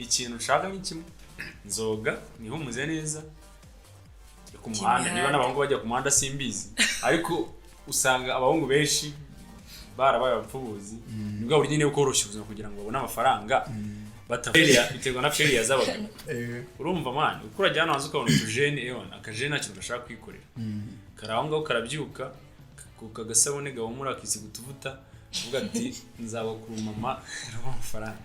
Ikintu nshaka ni kimwe: nzoga nihumuze neza ku muhanda. Niba n'abahungu bajya ku muhanda simbizi, ariko usanga abahungu benshi barabaye abapfubuzi. Ni bwa buryo nyine bwo koroshya ubuzima kugira ngo babone amafaranga. Biterwa na failure z'abagabo. Urumva man, uko urajya hano hanze ukabona utujene, ewana, akajene nta kintu gashaka kwikorera, kari aho ngaho karabyuka, kakuka agasabune gahumura, akisiga utuvuta, uvuga ati nzaba ku mama amafaranga.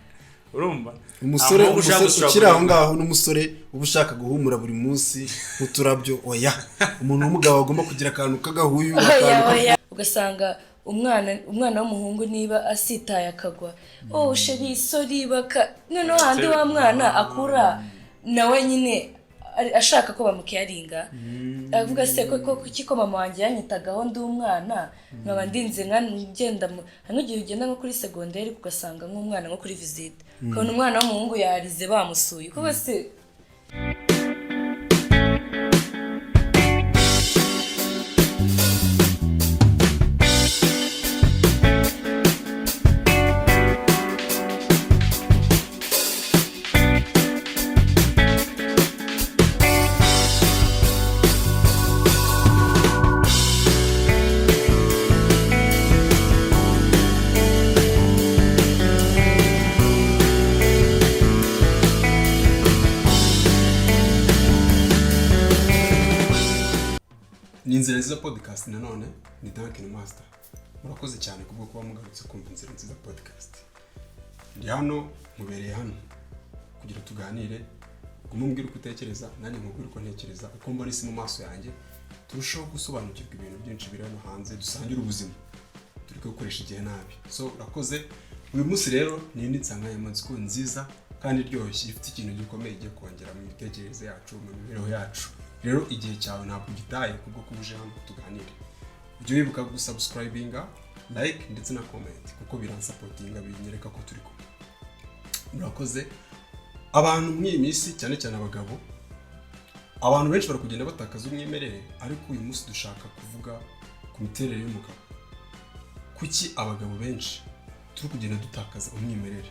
Urumva? Umusore Nta muhungu ushaka umusore gusura ukiri aho buri ngaho n'umusore uba ushaka guhumura buri munsi nk'uturabyo, oya. Umuntu w'umugabo agomba kugira akantu k'agahuyu, Oya. akantu Oya, ugasanga umwana w'umuhungu niba asitaye akagwa, "Oh chéri, sorry," baka noneho handi wa mwana akura nawe nyine ashaka ko bamucaringa, avuga se ko kuki ko mama wanjye yanyitagaho ndi umwana, nkaba ndinze nka ngenda hari nk'igihe ugenda nko kuri segonderi ugasanga nk'umwana nko kuri visite, ukabona umwana w'umuhungu yarize bamusuye kuko se. Ni Inzira Nziza Podcast nanone, ni Duncan Master. Murakoze cyane kubwo kuba mugarutse kumva Inzira Nziza Podcast. Ndi hano, mubereye hano kugira tuganire. Ugume umbwire uko utekereza, nanjye nkubwire uko ntekereza, uko mbona isi mu maso yanjye, turusheho gusobanukirwa ibintu byinshi biri hano hanze, dusangire ubuzima, turi gukoresha igihe nabi. So urakoze. Uyu munsi rero ni indi nsanganyamatsiko nziza kandi iryoshye, ifite ikintu gikomeye igiye kongera mu mitekerereze yacu, mu mibereho yacu. Rero igihe cyawe ntabwo ugitaye kubwo kuba uje hano tuganire. Ujye wibuka gusubscribinga, like ndetse na comment, kuko biransupportinga, binyereka ko turi kumwe. Murakoze. Abantu muri iyi minsi, cyane cyane abagabo, abantu benshi bari kugenda batakaza umwimerere, ariko uyu munsi dushaka kuvuga ku miterere y'umugabo. Kuki abagabo benshi turi kugenda dutakaza umwimerere?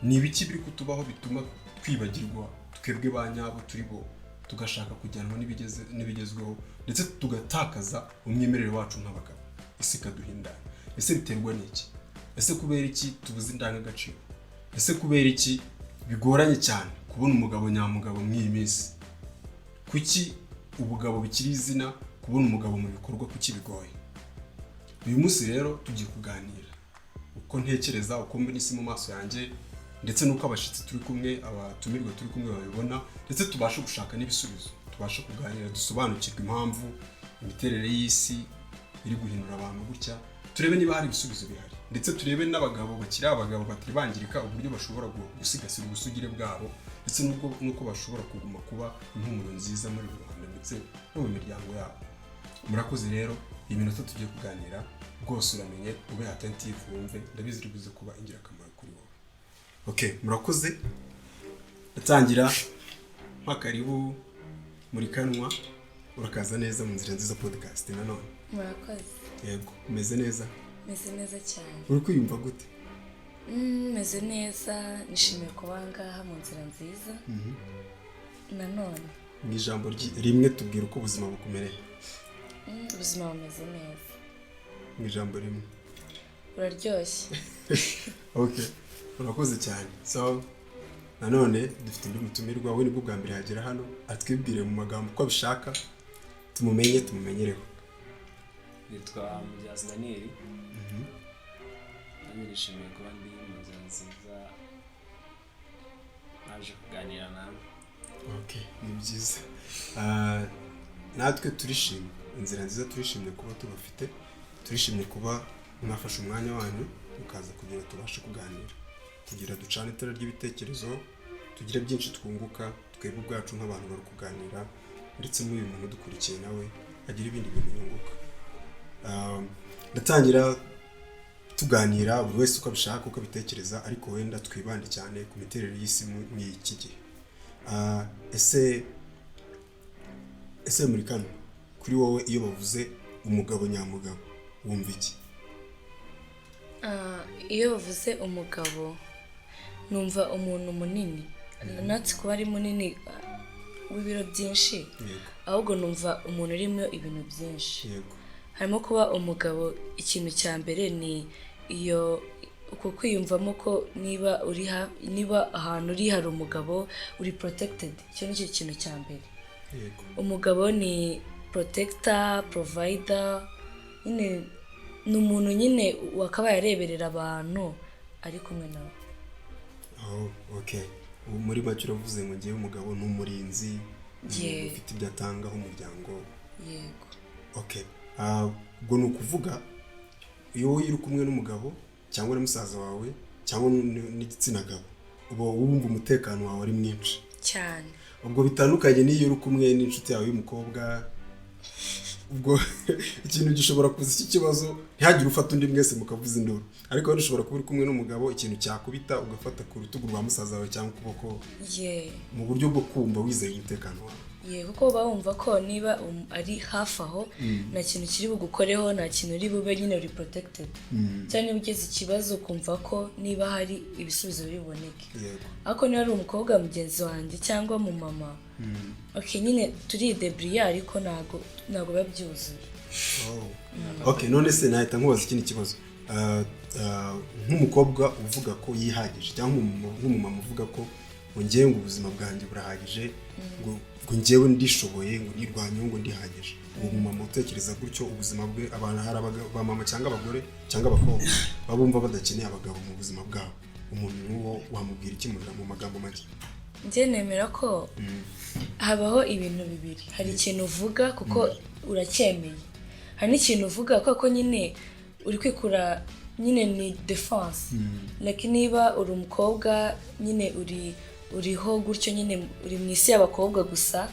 Ni ibiki biri kutubaho bituma twibagirwa twebwe ba nyabo turi bo, tugashaka kujyanwa n'ibigezweho, ndetse tugatakaza umwimerere wacu nk'abagabo, isi ikaduhindana? Ese biterwa n'iki? Ese kubera iki tubuze indangagaciro? Ese kubera iki bigoranye cyane kubona umugabo nyamugabo muri iyi minsi? Kuki ubugabo bikiri izina, kubona umugabo mu bikorwa kuki bigoye? Uyu munsi rero tugiye kuganira uko ntekereza, uko mbona isi mu maso yanjye, ndetse n'uko abashyitsi turi kumwe, abatumirwa turi kumwe babibona, ndetse tubashe gushaka n'ibisubizo, tubashe kuganira, dusobanukirwe impamvu imiterere y'isi iri guhindura abantu gutya, turebe niba hari ibisubizo bihari, ndetse turebe n'abagabo bakiri abagabo batari bangirika uburyo bashobora gusigasira ubusugire bwabo, ndetse n'uko bashobora kuguma kuba impumuro nziza muri rubanda ndetse no mu miryango yabo. Murakoze. Rero iyi minota tugiye kuganira rwose, uramenye ube attentive, wumve, ndabizi iri buze kuba ingirakamaro kuri wowe. Okay, murakoze. Ndatangira karibu muri kanwa, urakaza neza mu Nzira Nziza Podcast nanone. Murakoze. Yego, umeze neza? Meze neza cyane. Uri kwiyumva gute? Meze neza, nishimiye kuba aha ngaha mu Nzira Nziza nanone. Mu ijambo rimwe tubwira uko ubuzima bukumereye. Ubuzima bumeze neza. Mu ijambo rimwe. Buraryoshye. Okay, urakoze cyane. So nanone dufite undi mutumirwa, we nibwo bwa mbere yagera hano, atwibwire mu magambo uko abishaka, tumumenye, tumumenyereho. Nitwa Mubyazi Daniel. Nanjye nishimiye kuba ndi mu Nzira Nziza, naje kuganira nawe. Okay, ni byiza. Ah, natwe turishimye, Inzira Nziza turishimye kuba tubafite, turishimye kuba mwafashe umwanya wanyu mukaza kugira ngo tubashe kuganira, kugira ducane itara ry'ibitekerezo, tugire byinshi twunguka twebwe ubwacu nk'abantu bari kuganira, ndetse n'uyu muntu udukurikiye nawe agira ibindi bintu yunguka. Ndatangira tuganira buri wese uko abishaka, uko abitekereza, ariko wenda twibande cyane ku miterere y'isi muri iki gihe. Ah, ese muri kano, kuri wowe iyo bavuze umugabo nyamugabo wumva iki? Ah, iyo bavuze umugabo Numva umuntu munini, natse kuba ari munini w'ibiro byinshi, ahubwo numva umuntu urimo ibintu byinshi. Harimo kuba umugabo, ikintu cya mbere ni iyo uko kwiyumvamo ko niba uri niba ahantu uri hari umugabo, uri protected. Icyo ni cyo kintu cya mbere. Umugabo ni protector, provider nyine, ni umuntu nyine wakabaye areberera abantu ari kumwe nawe. Oh, okay. Ubu muri make uravuze ngo ngewe umugabo ni umurinzi, umuntu ufite ibyo atangaho umuryango. Yego. Okay. Ah, ubwo ni ukuvuga iyo wowe uri kumwe n'umugabo cyangwa na musaza wawe cyangwa n'igitsina gabo, uba wumva umutekano wawe ari mwinshi. Cyane. Ubwo bitandukanye n'iyo uri kumwe n'inshuti yawe y'umukobwa, ubwo ikintu gishobora kuza iki kibazo, ntihagire ufata undi, mwese mukavuza induru. Ariko wenda ushobora kuba uri kumwe n'umugabo, ikintu cyakubita ugafata ku rutugu rwa musaza wawe cyangwa ukuboko, mu buryo bwo kumva wizeye umutekano wawe. Ye, kuko uba wumva ko niba ari hafi aho, nta kintu kiri bugukoreho, nta kintu uri bube, nyine uri protected. Cyangwa niba ugize ikibazo, ukumva ko niba hari ibisubizo biri buboneke. Ariko niba ari umukobwa mugenzi wanjye cyangwa mu mama, okay, nyine turideburiya, ariko ntago biba byuzuye. Oh. Okay, none se nahita nkubaza ikindi kibazo. Nk'umukobwa uvuga ko yihagije cyangwa nk'umumama uvuga ko ngo ngewe ngo ubuzima bwanjye burahagije, ngo ngewe ndishoboye, ngo nirwanyeho, ngo ndihagije, uwo mumama utekereza gutyo, ubuzima bwe, abantu, hari abamama cyangwa abagore cyangwa abakobwa baba bumva badakeneye abagabo mu buzima bwabo, umuntu nk'uwo wamubwira iki mu magambo make? Njye nemera ko habaho ibintu bibiri: hari ikintu uvuga kuko uracyemeye, hari n'ikintu uvuga kuko nyine uri kwikura, nyine ni defense. Like niba uri umukobwa nyine uri uriho gutyo, nyine uri mu isi y'abakobwa gusa,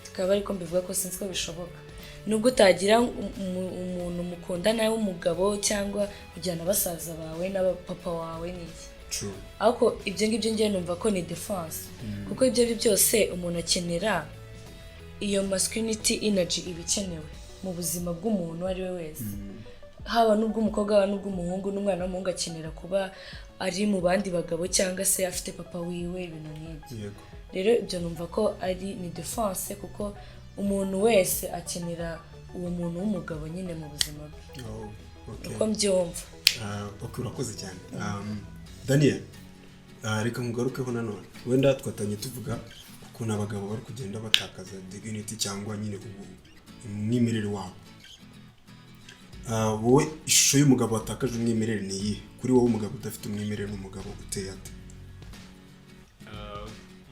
tukaba, ariko mbivuga ko sinzi ko bishoboka, nubwo utagira umuntu mukundana w'umugabo cyangwa kujyana basaza bawe n'abapapa wawe n'iki. True. Ariko ibyo ngibyo ngewe numva ko ni defense, kuko ibyo ari byo byose umuntu akenera iyo masculinity energy, iba ikenewe mu buzima bw'umuntu uwo ari we wese, haba n'ubw'umukobwa, haba n'ubw'umuhungu. N'umwana w'umuhungu akenera kuba ari mu bandi bagabo cyangwa se afite papa wiwe, ibintu nk'ibyo. Rero ibyo numva ko ari ni defense, kuko umuntu wese akenera uwo muntu w'umugabo nyine mu buzima bwe. Oh, okay. Uko mbyumva. Ah, ok, urakoze cyane. Daniel, reka nkugarukeho nanone. Wenda twatangiye tuvuga ukuntu abagabo bari kugenda batakaza dignity cyangwa nyine ubu umwimerere wabo. Wowe ishusho y'umugabo watakaje umwimerere ni iyihe kuri wowe? Umugabo udafite umwimerere ni umugabo uteye ate?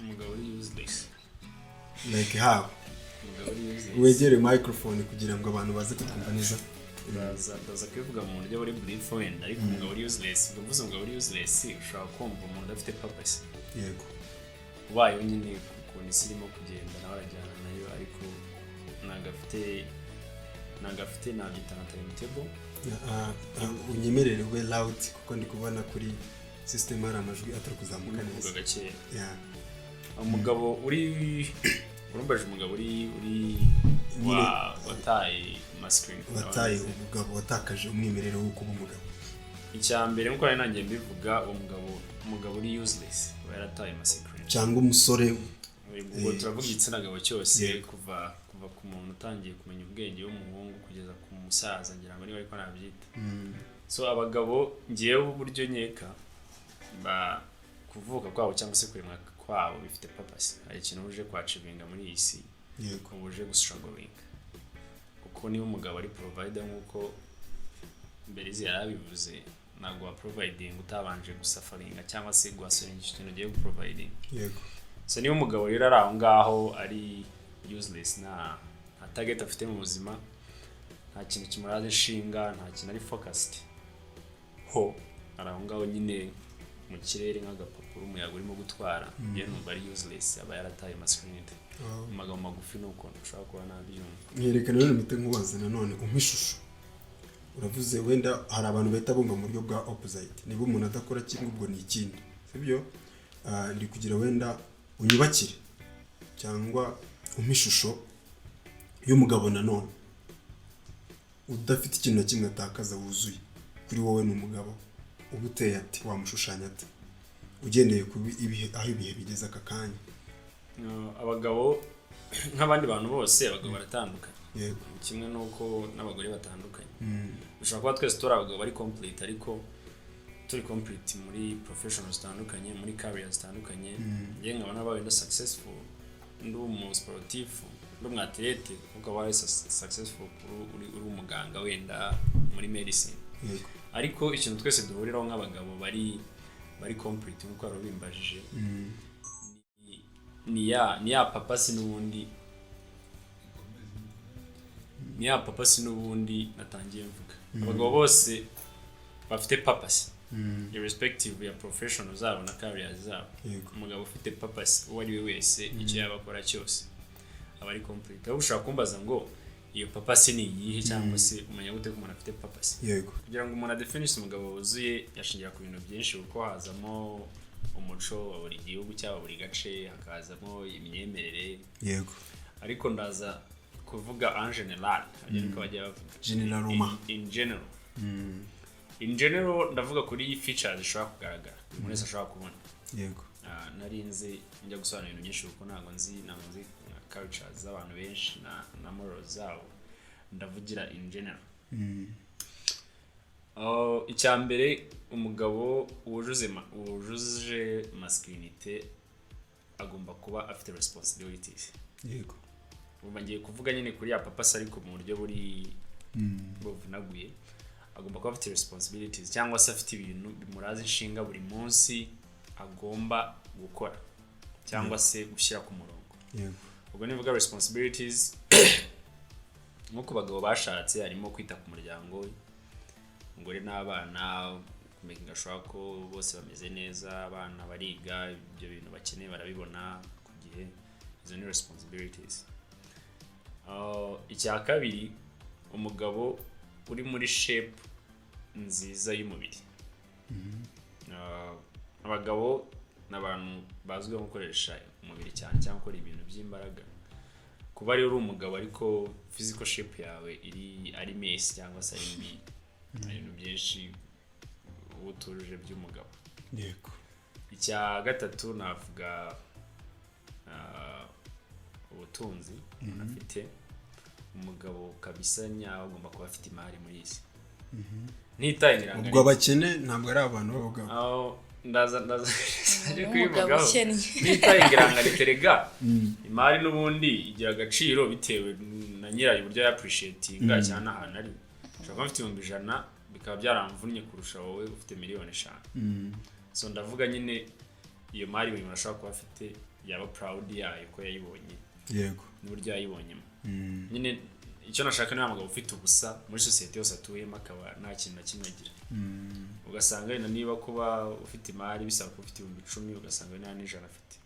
Umugabo uri useless. Like how? Umugabo uri useless. Wegere microphone kugira ngo abantu baze kutwumva neza. Ndaza kubivuga mu buryo buri brief wenda, ariko umugabo uri useless, ubwo mvuze umugabo uri useless, ushobora kumva umuntu udafite purpose, ubayeho nyine ukuntu isi irimo kugenda, nawe arajyana nayo, ariko ntabwo afite, nabyita nka timetable. Unyemerere ube loud kuko ndi kubona kuri system hari amajwi atari kuzamuka kuvuga neza. Gakeya. Yeah. Umugabo uri, urumbaje umugabo uri Nyine- wataye masculine. Wataye umugabo, watakaje umwimerere wo kuba umugabo. Icya mbere, nk'uko nari nanjye mbivuga, uwo mugabo uri useless aba yarataye masculine. Cyangwa umusore. Ubwo turavuga igitsina gabo cyose, kuva ku muntu utangiye kumenya ubwenge w'umuhungu kugeza ku musaza, ngira ngo niba ariko nabyita. So abagabo, ngewe uburyo nkeka ba kuvuka kwabo cyangwa se kuremwa kwabo bifite purpose, hari ikintu uje kwachievinga muri iyi si, uba uje gustrugglinga. Kuko niba umugabo ari provider, nk'uko mbere yari abivuze, ntabwo wa providing utabanje gusufferinga cyangwa se guhustlinga ikintu ugiye guproviding. So niba umugabo rero ari aho ngaho ari useless, nta target afite mu buzima, nta kintu kimuraza inshinga, nta kintu ari focused ho, ari aho ngaho nyine mu kirere nk'agapapuro umuyaga urimo gutwara, njyewe numva ari useless, aba yarataye masculinity. Mu magambo magufi ni ukuntu ushobora kuba nabyumva. Nkerekana rero mpite nkubaza nanone, umpa ishusho. Uravuze wenda hari abantu bahita bumva mu buryo bwa opposite, niba umuntu adakora kimwe ubwo ni ikindi, sibyo? Ndi kugira wenda unyubakire cyangwa umpa ishusho y'umugabo nanone udafite ikintu na kimwe atakaza, wuzuye. Kuri wowe ni umugabo uba uteye ati? Wamushushanya ate? Ugendeye ku ibihe, aho ibihe bigeze aka kanya. Abagabo nk'abandi bantu bose, abagabo baratandukanye, kimwe n'uko n'abagore batandukanye. Dushobora kuba twese turi abagabo bari complete, ariko turi complete muri professionals zitandukanye, muri career zitandukanye. Njye nkaba nabaye wenda successful ndi umu sportif, ndi umu athlete, ukaba wari successful uri umuganga wenda muri medicine. Ariko ikintu twese duhuriraho nk'abagabo bari complete, nk'uko wari ubimbajije, ni ya purpose n'ubundi, ni ya purpose n'ubundi natangiye mvuga. Abagabo bose bafite purpose, irrespective ya professional zabo na career zabo. Umugabo ufite purpose uwo ari we wese, icyo yaba akora cyose, aba ari complete. Ahubwo ushobora kumbaza ngo iyo purpose ni iyihe, cyangwa se umenya gute ko umuntu afite purpose? Kugira ngo umuntu adefinise umugabo wuzuye, yashingira ku bintu byinshi, kuko hazamo umuco wa buri gihugu cyangwa buri gace, hakazamo imyemerere. Ariko ndaza kuvuga en general, niko bajya bavuga. Généralement. In general ndavuga kuri features zishobora kugaragara, buri muntu wese ashobora kubona. Nari nzi njya gusobanura ibintu byinshi, kuko ntabwo nzi cultures z'abantu benshi na morals zabo. Ndavugira in general. Oh, icya mbere, umugabo wujuje masculinité agomba kuba afite responsibilities. Ubu ngiye kuvuga nyine kuri ya purpose, ariko mu buryo buri buvunaguye. Agomba kuba afite responsibilities, cyangwa se afite ibintu bimuraza inshinga buri munsi agomba gukora cyangwa se gushyira ku murongo. Ubwo nivuga responsibilities, nko ku bagabo bashatse, harimo kwita ku muryango we, umugore n'abana, kumakinga sure ko bose bameze neza, abana bariga, ibyo bintu bakeneye barabibona ku gihe. Izo ni responsibilities. Icya kabiri, umugabo uri muri shape nziza y'umubiri. Abagabo ni abantu bazwiho gukoresha umubiri cyane cyangwa gukora ibintu by'imbaraga. Kuba rero uri umugabo ariko physical shape yawe iri ari mess cyangwa se ari mbi, hari ibintu byinshi uba utujuje by'umugabo. Icya gatatu navuga ubutunzi umuntu afite. Umugabo kabisa nyawe agomba kuba afite imari muri iyi si, ntitaye ngo Ubwo abakene ntabwo ari abantu b'abagabo? Aho ndaza nje Umugabo kubivugaho. ukennye. Ntitaye ngo terega imari n'ubundi igira agaciro bitewe na nyirayo, uburyo yappreciatinga cyane ahantu ari. Ushobora kuba mfite 100,000 bikaba byaramvunnye kurusha wowe ufite 5 miliyoni. So ndavuga nyine iyo mari buri muntu ashobora kuba afite, yaba proud yayo ko yayibonye n'uburyo yayibonyemo. Nyine icyo nashaka ni wa mugabo ufite ubusa muri sosiyete yose atuyemo, akaba nta kintu na kimwe agira. Ugasanga wenda niba kuba ufite imari bisaba kuba ufite 10,000, ugasanga nta n'ijana afite.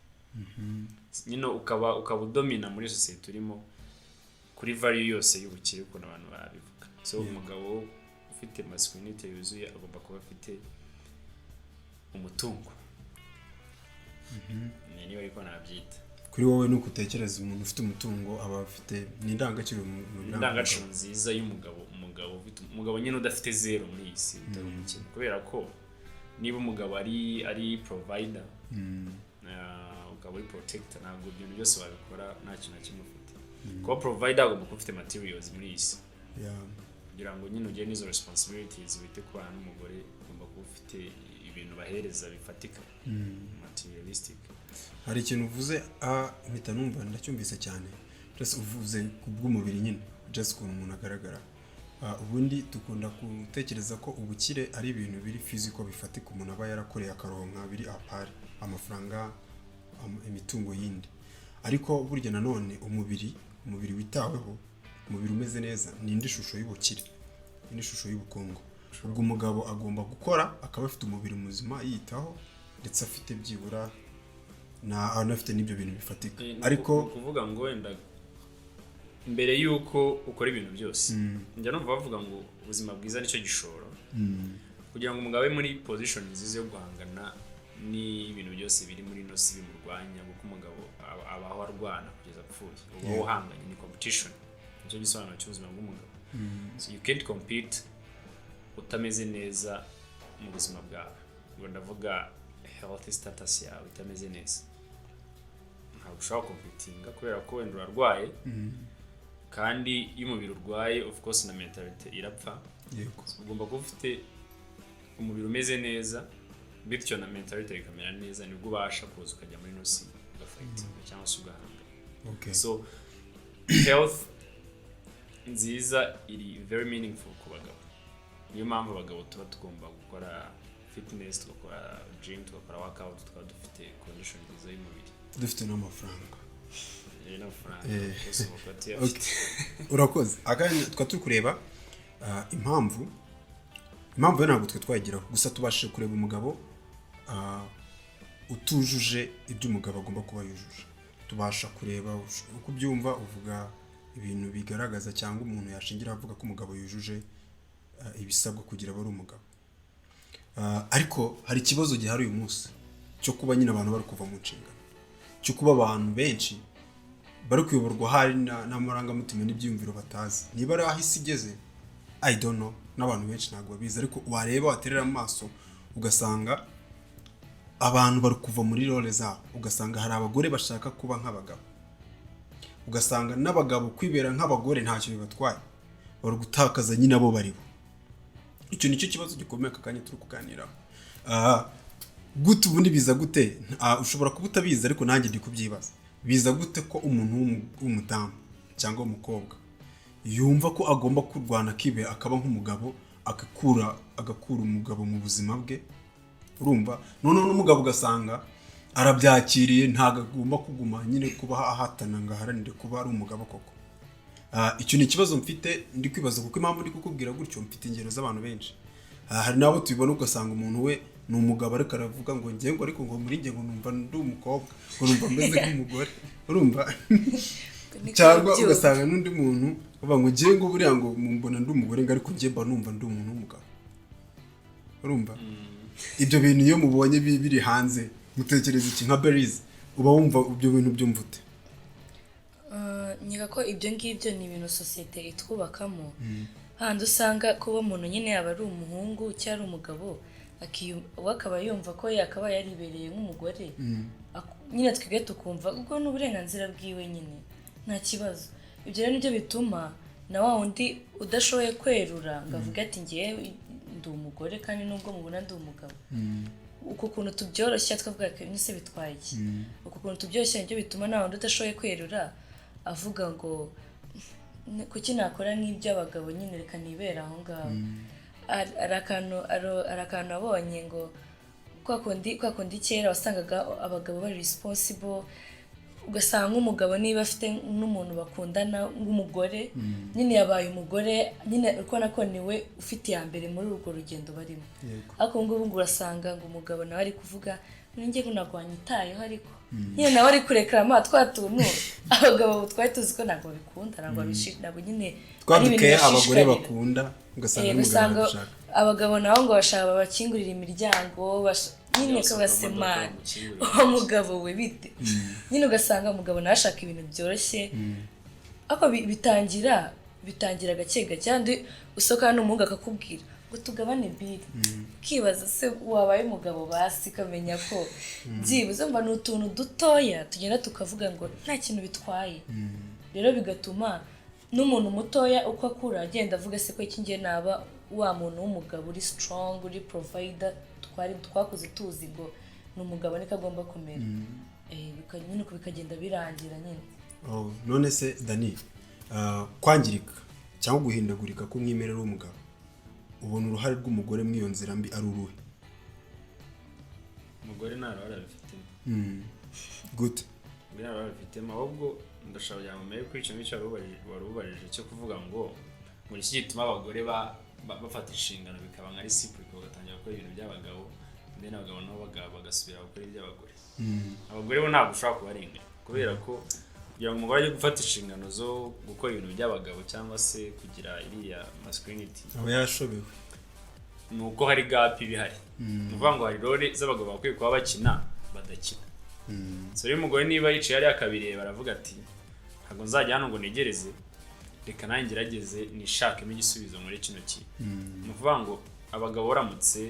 Nyine ukaba udomina muri sosiyete urimo kuri value yose y'ubukire, ukuntu abantu babivuga. So umugabo ufite masculinity yuzuye agomba kuba afite umutungo. Niba ariko nabyita. Kuri wowe ni uko utekereza, umuntu ufite umutungo aba afite, ni indangagaciro mu biranga Indangagaciro nziza y'umugabo, umugabo ufite, umugabo nyine udafite zero muri iyi si, utari umukene, kubera ko niba umugabo ari provider, ukaba uri protector, ntabwo ibintu byose wabikora nta kintu na kimwe ufite. Kuba provider, agomba kuba ufite materials muri iyi si kugira ngo nyine ugire n'izo responsibilities, wite ku bana n'umugore, ugomba kuba ufite ibintu bahereza bifatika, materialistic. Hari ikintu uvuze, mpita numva ndacyumvise cyane. Just uvuze ku bw'umubiri nyine, just ukuntu umuntu agaragara. Ubundi dukunda gutekereza ko ubukire ari ibintu biri physical, bifatika, umuntu aba yarakoreye akaronka, biri apart amafaranga, imitungo yindi. Ariko burya nanone umubiri witaweho, umubiri umeze neza, ni indi shusho y'ubukire, indi shusho y'ubukungu. Ubwo umugabo agomba gukora akaba afite umubiri muzima, yiyitaho, ndetse afite byibura na anafite n'ibyo bintu bifatika. Ni Ariko ni ukuvuga ngo wenda mbere y'uko ukora ibintu byose, njya numva bavuga ngo ubuzima bwiza nicyo gishoro kugira ngo umugabo abe muri position nziza yo guhangana n'ibintu byose biri muri ino si bimurwanya, kuko umugabo abaho arwana kugeza apfuye. Uba uhanganye, ni competition, nicyo gisobanuro cy'ubuzima bw'umugabo. So you can't compete utameze neza mu buzima bwawe. Ubwo ndavuga health status yawe itameze neza, ntabwo ushobora competinga kubera ko wenda urarwaye. Kandi iyo umubiri urwaye, of course na mentality irapfa. Ugomba kuba ufite umubiri umeze neza, bityo na mentality ikamera neza, nibwo ubasha kuza ukajya muri ino si ugafightinga cyangwa se ugahanga. So health nziza iri very meaningful ku bagabo. Niyo mpamvu abagabo tuba tugomba gukora fitness, tugakora gym, tugakora workout, tukaba dufite condition nziza y'umubiri. Dufite n'amafaranga. Rero n'amafaranga yose uba tuyafite. Urakoze. Akanya tukaba turi kureba impamvu yo ntabwo twe twayigeraho, gusa tubashije kureba umugabo utujuje ibyo umugabo agomba kuba yujuje. Tubasha kureba uko ubyumva, uvuga ibintu bigaragaza cyangwa umuntu yashingira avuga ko umugabo yujuje ibisabwa kugira abe ari umugabo. Ariko hari ikibazo gihari uyu munsi cyo kuba nyine abantu bari kuva mu nshingano, cyo kuba abantu benshi bari kuyoborwa hari n'amarangamutima n'ibyiyumviro batazi niba ari aho isi igeze. I don't know, n'abantu benshi ntabwo babizi, ariko wareba waterera amaso ugasanga abantu bari kuva muri role zabo, ugasanga hari abagore bashaka kuba nk'abagabo, ugasanga n'abagabo kwibera nk'abagore ntacyo bibatwaye, bari gutakaza nyine abo bari bo. Icyo nicyo kibazo gikomeye aka kanya turi kuganiraho. Gute ubundi biza gute? Ushobora kuba utabizi, ariko nanjye ndi kubyibaza. Biza gute ko umuntu w'umudamu cyangwa w'umukobwa yumva ko agomba kurwana akibera akaba nk'umugabo, agakura umugabo mu buzima bwe? Urumva, noneho n'umugabo ugasanga arabyakiriye, ntabwo agomba kuguma nyine kuba ahatana ngo aharanire kuba ari umugabo koko. Icyo ni ikibazo mfite ndi kwibaza, kuko impamvu ndi kukubwira gutyo, mfite ingero z'abantu benshi. Hari n'abo tubibona, ugasanga umuntu we ni umugabo, ariko aravuga ngo ngewe ngo ariko ngo muri njye ngo numva ndi umukobwa, ngo numva meze nk'umugore, urumva? Niko Cyangwa byumva. ugasanga n'undi muntu uvuga ngo ngewe ngo buriya ngo mbona ndi umugore, ngo ariko njye mba numva ndi umuntu w'umugabo, urumva? Ibyo bintu iyo mubonye biri hanze mutekereza iki? Nka Berize, uba wumva ibyo bintu byumva ute? Nkeka ko ibyo ngibyo ni ibintu sosiyete itwubakamo, handi usanga kuba umuntu nyine yaba ari umuhungu cyangwa ari umugabo, we akaba yumva ko yakabaye yaribereye nk'umugore. Nyine twebwe tukumva ubwo ni uburenganzira bwiwe nyine, nta kibazo. Ibyo rero nibyo bituma na wa wundi udashoboye kwerura ngo avuge ati: "Ngewe ndi umugore kandi nubwo mubona ndi umugabo." Uku kuntu tubyoroshya twavuga ko se bitwaye iki, uku kuntu tubyoroshya nibyo bituma nta wundi udashoboye kwerura avuga ngo: "Kuki nakora nk'iby'abagabo nyine? Reka nibere aho ngaho." Hari akantu nabonye ngo kwa kundi kera wasangaga abagabo bari responsible, ugasanga nk'umugabo niba afite n'umuntu bakundana nk'umugore, nyine yabaye umugore, nyine uri kubona ko niwe ufite iya mbere muri urwo rugendo barimo. Ariko ubu ngubu ngo urasanga ngo umugabo nawe ari kuvuga: "Njye ngo ntabwo wanyitayeho," ariko nyine nawe ari kurekarama twa tuntu abagabo twari tuzi ko ntabwo babikunda, ntabwo nyine ari ibintu twaduke abagore bashishikarira. bakunda, ugasanga n'umugabo ugasanga arabishaka. Abagabo nabo ngo bashaka babakingurira imiryango, nyine Basohoka mu modoka kabasemana bamukingurira. Uwo mugabo we bite? Nyine ugasanga umugabo nawe ashaka ibintu byoroshye, ariko bitangira gake gake. Kandi usohoka n'umuhungu akakubwira ngo tugabane bill, ukibaza se wabaye umugabo basi ukamenya ko byibuze mba ni utuntu dutoya tugenda tukavuga ngo nta kintu bitwaye. Rero bigatuma n'umuntu mutoya uko akura agenda avuga: "Se ko iki ngiye naba wa muntu w'umugabo uri strong, uri provider twari twakuze tuzi ngo ni umugabo niko agomba kumera?" Nyine uko bikagenda birangira nyine. Oh, none se Dani, kwangirika cyangwa guhindagurika k'umwimerere w'umugabo, ubona uruhare rw'umugore muri iyo nzira mbi ari uruhe? Umugore nta ruhare abifitemo. Gute? Umugore nta ruhare abifitemo, ahubwo ndashaka kugira ngo mbere kuri icyo ngicyo wari ubajije cyo kuvuga ngo iki gituma abagore bafata inshingano bikaba nka réciproque, bagatangira gukora ibintu by'abagabo, then abagabo nabo bagasubira gukora iby'abagore. Abagore bo ntabwo ushobora kubarenganya, kubera ko kugira ngo umugore ajye gufata inshingano zo gukora ibintu by'abagabo cyangwa se kugira iriya masculinity, aba yashobewe. Ni uko hari gap iba ihari. Ni ukuvuga ngo hari role z'abagabo bakwiye kuba bakina badakina. So rero umugore niba yicaye hariya akabireba, aravuga ati: "Ntabwo nzajya hano ngo negereze, reka nanjye ngerageze nishakemo igisubizo muri kino kintu." Ni ukuvuga ngo abagabo baramutse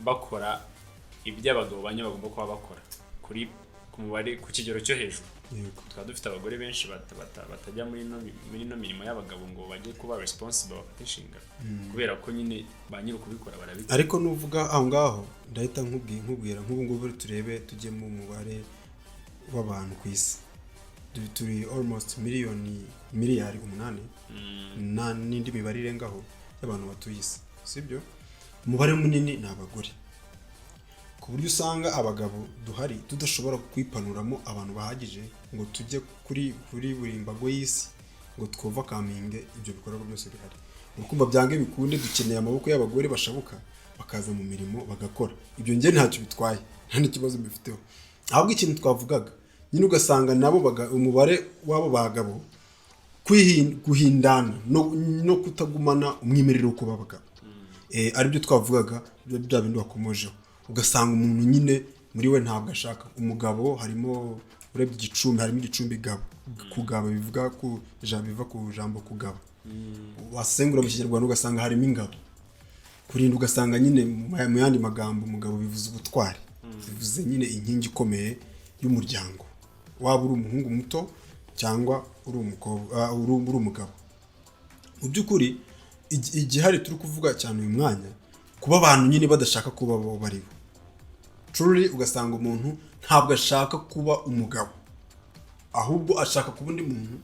bakora Ibyo abagabo bane bagomba kuba bakora kuri ku mubare ku kigero cyo hejuru. Tukaba dufite abagore benshi batajya muri ino mirimo y'abagabo ngo bajye kuba responsible, bafate inshingano, kubera ko nyine ba nyiri ukubikora barabikora. Ariko nuvuga aho ngaho, ndahita nkubwira nk'ubu ngubu, turebe tujye mu mubare w'abantu ku isi. Turi almost miliyari 8 n'indi mibare irengaho y'abantu batuye isi, sibyo? Umubare munini ni abagore, ku buryo usanga abagabo duhari tudashobora kwipanuramo abantu bahagije ngo tujye kuri buri mbago y'isi ngo twovercominge ibyo bikorwa byose bihari. Urukumva byange bikunde dukeneye amaboko y'abagore bashabuka bakaza mu mirimo bagakora. Ibyo njye ntacyo bitwaye, nta n'ikibazo mbifiteho. Ahubwo ikintu twavugaga nyine, ugasanga nabo umubare w'abo bagabo guhindana no kutagumana umwimerere wo kuba abagabo, aribyo twavugaga bya bindi wakomojeho. Ugasanga umuntu nyine muri we ntabwo ashaka umugabo. Harimo, urebye igicumbi, harimo igicumbi gabo. Kugaba bivuga ku ijambo, biva ku jambo kugaba. Wasengura mu Kinyarwanda ugasanga harimo ingabo, kurinda. Ugasanga nyine mu yandi magambo umugabo bivuze ubutwari, bivuze nyine inkingi ikomeye y'umuryango, waba uri umuhungu muto cyangwa uri umukobwa, uri umugabo. Mu by'ukuri igihari turi kuvuga cyane uyu mwanya, kuba abantu nyine badashaka kuba bo bari bo truly. Ugasanga umuntu ntabwo ashaka kuba umugabo, ahubwo ashaka kuba undi muntu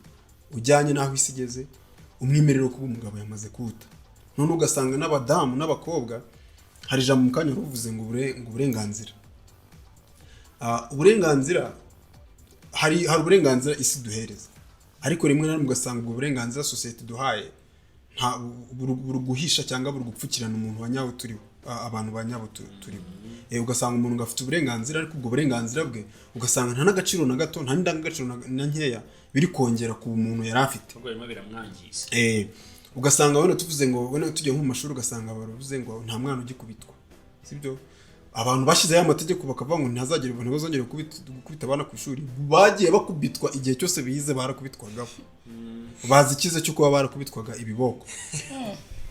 ujyanye n'aho isi igeze. Umwimerere wo kuba umugabo yamaze kuwuta. None ugasanga n'abadamu n'abakobwa, hari ijambo mu kanya ruvuze ngo ngo uburenganzira. Uburenganzira, hari uburenganzira isi duhereza, ariko rimwe na rimwe ugasanga ubwo burenganzira sosiyete duhaye nta buri guhisha cyangwa buri gupfukirana umuntu wa nyawo turiho, abantu ba nyabo turiho. Ugasanga umuntu ngo afite uburenganzira, ariko ubwo burenganzira bwe ugasanga nta n'agaciro na gato, nta n'indangagaciro na nkeya biri kongera ku muntu yari afite. Ahubwo birimo biramwangiza. Ugasanga wenda tuvuze ngo wenda tujya nko mu mashuri, ugasanga baravuze ngo nta mwana ugikubitwa, sibyo? Abantu bashyizeho amategeko bakavuga ngo ntihazagire abantu bazongera gukubita abana ku ishuri. Bagiye bakubitwa igihe cyose bize, barakubitwagaho, bazi icyiza cyo kuba barakubitwaga ibiboko,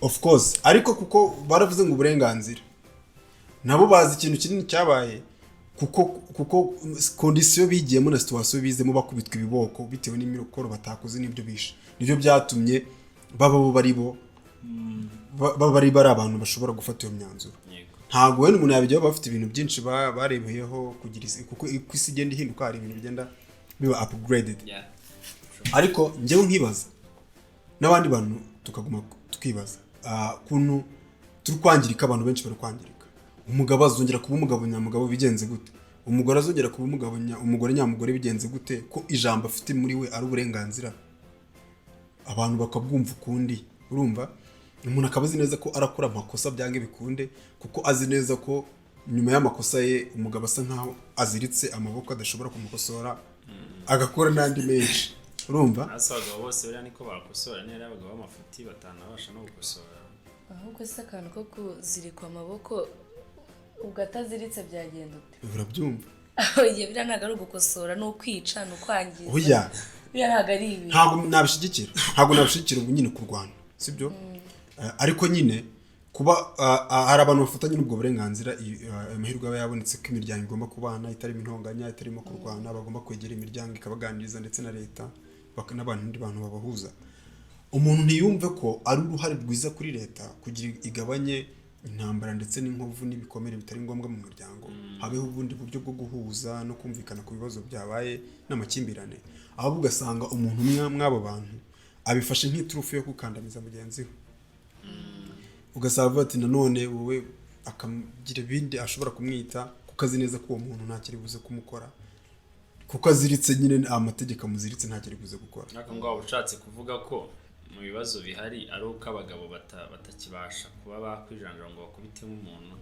of course. Ariko kuko baravuze ngo uburenganzira, nabo bazi ikintu kinini cyabaye, kuko condition bigiyemo na situation bizemo bakubitwa ibiboko bitewe n'imikoro batakoze n'ibyo bishe, nibyo byatumye baba bo bari bo baba bari abantu bashobora gufata iyo myanzuro. Ntabwo wenda umuntu yabijyaho, bafite ibintu byinshi barebeyeho kugira isi, kuko uko isi igenda ihinduka hari ibintu bigenda biba upgraded. Ariko njyewe nkibaza, n'abandi bantu tukaguma tukibaza, ukuntu turi kwangirika, abantu benshi bari kwangirika. Umugabo azongera kuba umugabo nyamugabo bigenze gute? Umugore azongera kuba umugabo umugore nyamugore bigenze gute, ko ijambo afite muri we ari uburenganzira, abantu bakabwumva ukundi? Urumva umuntu akaba azi neza ko arakora amakosa byange bikunde, kuko azi neza ko nyuma y'amakosa ye umugabo asa nkaho aziritse amaboko, adashobora kumukosora, agakora n'andi menshi. Urumva? Hasi abagabo bose buriya niko bakosora, niba ari abagabo b'amafuti batanabasha no gukosora. Ahubwo se akantu ko kuzirikwa amaboko, ubwo ataziritse byagenda ute? Urabyumva? Oya, biriya ntabwo ari ugukosora, ni ukwica, ni ukwangiza. Oya. Biriya ntabwo ari ibi. Ntabwo nabishyigikira, ntabwo nabishyigikira ubu nyine kurwana, sibyo? Ariko nyine kuba hari abantu bafatanye n'ubwo burenganzira, amahirwe aba yabonetse ko imiryango igomba kubana itarimo intonganya, itarimo kurwana, bagomba kwegera imiryango ikabaganiriza, ndetse na leta n'abandi bantu babahuza. Umuntu ntiyumve ko ari uruhare rwiza kuri leta kugira igabanye intambara ndetse n'inkovu n'ibikomere bitari ngombwa mu muryango, habeho ubundi buryo bwo guhuza no kumvikana ku bibazo byabaye n'amakimbirane. Ahubwo ugasanga umuntu umwe mw'abo bantu abifashe nk'iturufu yo gukandamiza mugenzi we, ugasanga avuga ati nanone wowe, akagira ibindi ashobora kumwita, kuko azi neza ko uwo muntu ntacyo ari buze kumukora, kuko aziritse nyine, amategeko amuziritse, ntacyo ari buze gukora. Ariko ngo waba ushatse kuvuga ko mu bibazo bihari ari uko abagabo batakibasha kuba bakwijanjura ngo bakubite nk'umuntu?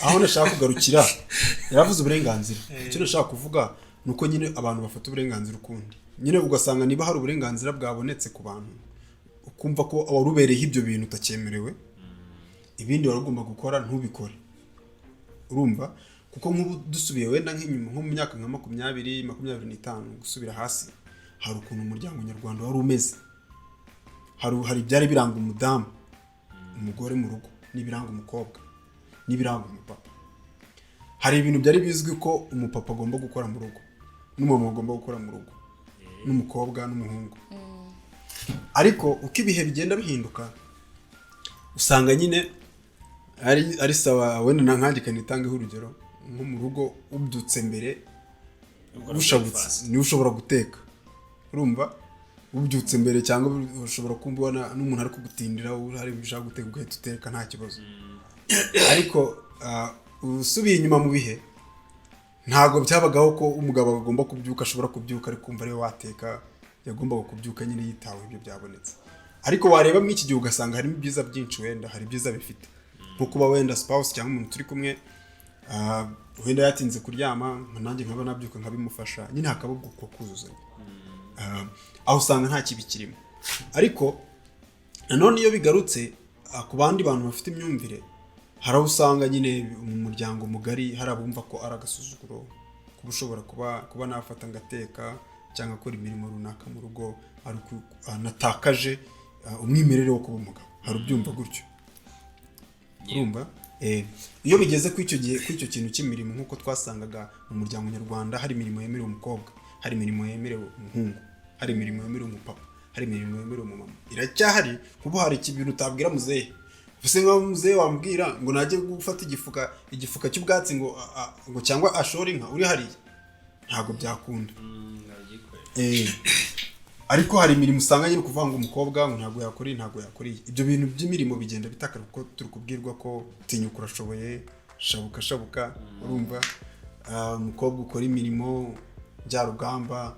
Aho nashaka kugarukira, yaravuze uburenganzira. Icyo nashaka kuvuga ni uko nyine abantu bafata uburenganzira ukundi. Nyine ugasanga niba hari uburenganzira bwabonetse ku bantu, ukumva ko wari ubereyeho ibyo bintu utacyemerewe, ibindi wari ugomba gukora ntubikore. Urumva, kuko nk'ubu dusubiye wenda nk'inyuma nko mu myaka nka 20, 25 gusubira hasi, hari ukuntu umuryango nyarwanda wari umeze. Hari ibyari biranga umudamu, umugore mu rugo, n'ibiranga umukobwa, n'ibiranga umupapa. Hari ibintu byari bizwi ko umupapa agomba gukora mu rugo, n'umumama agomba gukora mu rugo, n'umukobwa n'umuhungu. Ariko uko ibihe bigenda bihinduka, usanga nyine ari sawa. Wenda na nkanjye kanitangeho urugero, nko mu rugo ubyutse mbere ushabutse niwe ushobora guteka. Urumva, ubyutse mbere, cyangwa ushobora kubona n'umuntu ari kugutindira, hari ibyo ushaka guteka, ugahita uteka nta kibazo. Ariko usubiye inyuma mu bihe, ntabwo byabagaho ko umugabo agomba kubyuka, ashobora kubyuka ari kumva ariwe wateka. Yagombaga kubyuka nyine yitaweho, ibyo byabonetse. Ariko wareba muri iki gihe ugasanga harimo ibyiza byinshi. Wenda hari ibyiza bifite, nko kuba wenda spouse cyangwa umuntu turi kumwe wenda yatinze kuryama, nanjye nkaba nabyuka nkabimufasha, nyine hakaba ubwo kuzuzanya. Aho usanga nta kibi kirimo. Ariko nanone iyo bigarutse ku bandi bantu bafite imyumvire, hari aho usanga nyine mu muryango mugari hari abumva ko ari agasuzuguro kuba ushobora kuba nafata ngateka cyangwa akora imirimo runaka mu rugo, ari natakaje umwimerere wo kuba umugabo. Hari ubyumva gutyo. Urumva, iyo bigeze kuri icyo gihe, kuri icyo kintu cy'imirimo, nk'uko twasangaga mu muryango nyarwanda hari imirimo yemerewe umukobwa, hari imirimo yemerewe umuhungu, hari imirimo yemerewe umupapa, hari imirimo yemerewe umumama, iracyahari. Kuba hari ikintu utabwira muzehe, ese nkaho muzehe wambwira ngo najye gufata igifuka cy'ubwatsi ngo ngo cyangwa ashore inka uri hariya, ntabwo byakunda. Ariko hari imirimo usanga nyine kuvuga ngo umukobwa ngo ntabwo yakora iyi, ntabwo yakora iyi. Ibyo bintu by'imirimo bigenda bitakara, kuko turi kubwirwa ko tinyuka, urashoboye, shabuka shabuka. Urumva, umukobwa ukora imirimo njyarugamba,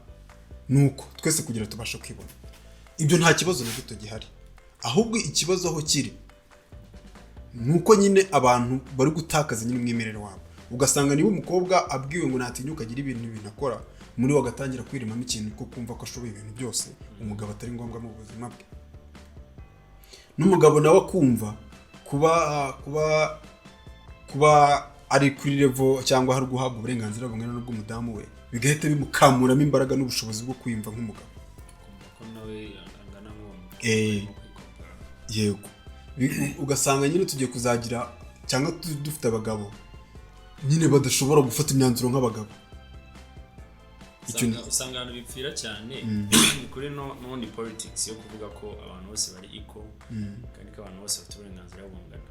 nuko twese kugira tubashe kwibona. Ibyo nta kibazo na gito gihari. Ahubwo ikibazo aho kiri ni uko nyine abantu bari gutakaza nyine umwimerere wabo, ugasanga niba umukobwa abwiwe ngo natinyuka agire ibintu akora, muri we agatangira kwiremamo ikintu ko kumva ko ashoboye ibintu byose, umugabo atari ngombwa mu buzima bwe, n'umugabo nawe akumva kuba ari kuri level cyangwa hari guhabwa uburenganzira bungana n'ubw'umudamu we, bigahita bimukamuramo imbaraga n'ubushobozi bwo kwiyumva nk'umugabo. Kumva ko nawe angana nk'uwo mugabo arimo kwikompara. Yego. Ugasanga nyine tugiye kuzagira cyangwa dufite abagabo nyine badashobora gufata imyanzuro nk'abagabo. Icyo Usanga ahantu bipfira cyane ni kuri no n'ubundi politics yo kuvuga ko abantu bose bari equal, kandi ko abantu bose bafite uburenganzira bungana.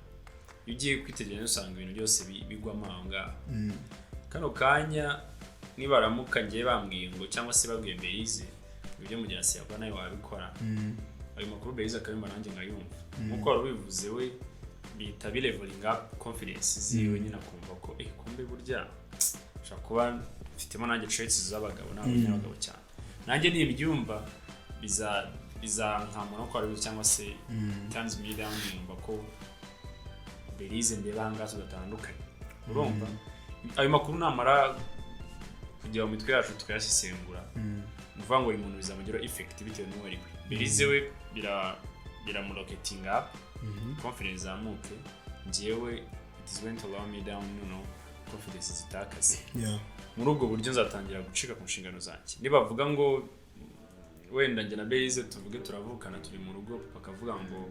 Iyo ugiye kwitegereza, usanga ibintu byose bigwamo aho ngaho. Kano kanya nibaramuka ngiye bambwiye ngo, cyangwa se babwiye Berize ngo ibyo Mugenzi yakora nawe wabikora, ayo makuru Berize akabimba nanjye nkayumva, nk'uko wari ubivuze, we bihita bileveling up confidence ziwe nyine, akumva ko kumbe burya nshobora kuba mfitemo nanjye traits z'abagabo, ntabwo nyabagabo cyane. Nanjye nibyumva bizankamura ko ari cyangwa se turns me down, numva ko Berize ndeba ahangaha tudatandukanye. Urumva, ayo makuru namara kujya mu mitwe yacu tukayasesengura, ni ukuvuga ngo buri muntu bizamugiraho effect bitewe n'uwo ari we. Berize we biramurocketinga up, confidence izamuke. Njyewe it is going to lower me down, noneho confidence zitakaze. Muri ubwo buryo nzatangira gucika ku nshingano zanjye. Nibavuga ngo wenda njye na Berize tuvuge turavukana, turi mu rugo, papa akavuga ngo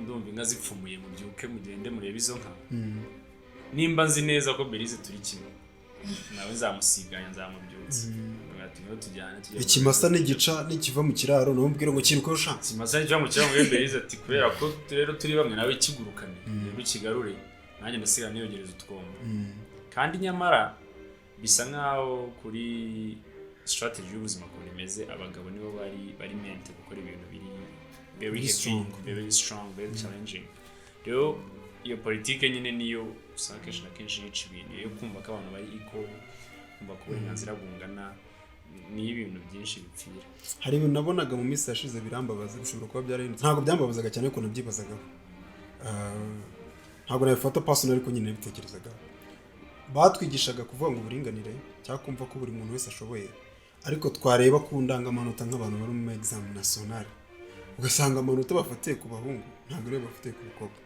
ndumva inka zipfumuye, mubyuke mugende murebe izo nka, nimba nzi neza ko Berize turi kimwe nawe, nzamusiganya, nzamubyutsa. Avuga ati niho tujyane tujye. Ikimasa nigica nikiva mu kiraro, nawe ubwire ngo kiruka sha. Ikimasa nikiva mu kiraro muri Berize, ati kubera ko rero turi bamwe nawe kigurukane, rero ukigarure, nanjye ndasigara niyogereza utwombo. Kandi nyamara bisa nkaho kuri strategy y'ubuzima ukuntu imeze, abagabo nibo bari meant gukora ibintu biri very Very heavy, strong. very strong, very challenging. Rero iyo politike nyine niyo usanga kenshi na kenshi yica ibintu, yo kumva ko abantu bari equal, kumva ko uburenganzira bungana, niyo ibintu byinshi bipfira. Hari ibintu nabonaga mu minsi yashize birambabaza. Bishobora kuba byarahindutse. Ntabwo byambabazaga cyane, ariko nabyibazagaho. Ntabwo nabifata personal, ariko nyine nabitekerezagaho. Batwigishaga kuvuga ngo uburinganire cyangwa kumva ko buri muntu wese ashoboye, ariko twareba ku ndangamanota, nk'abantu bari mu examen national, ugasanga amanota bafatiye ku bahungu ntabwo ariyo bafatiye ku bakobwa.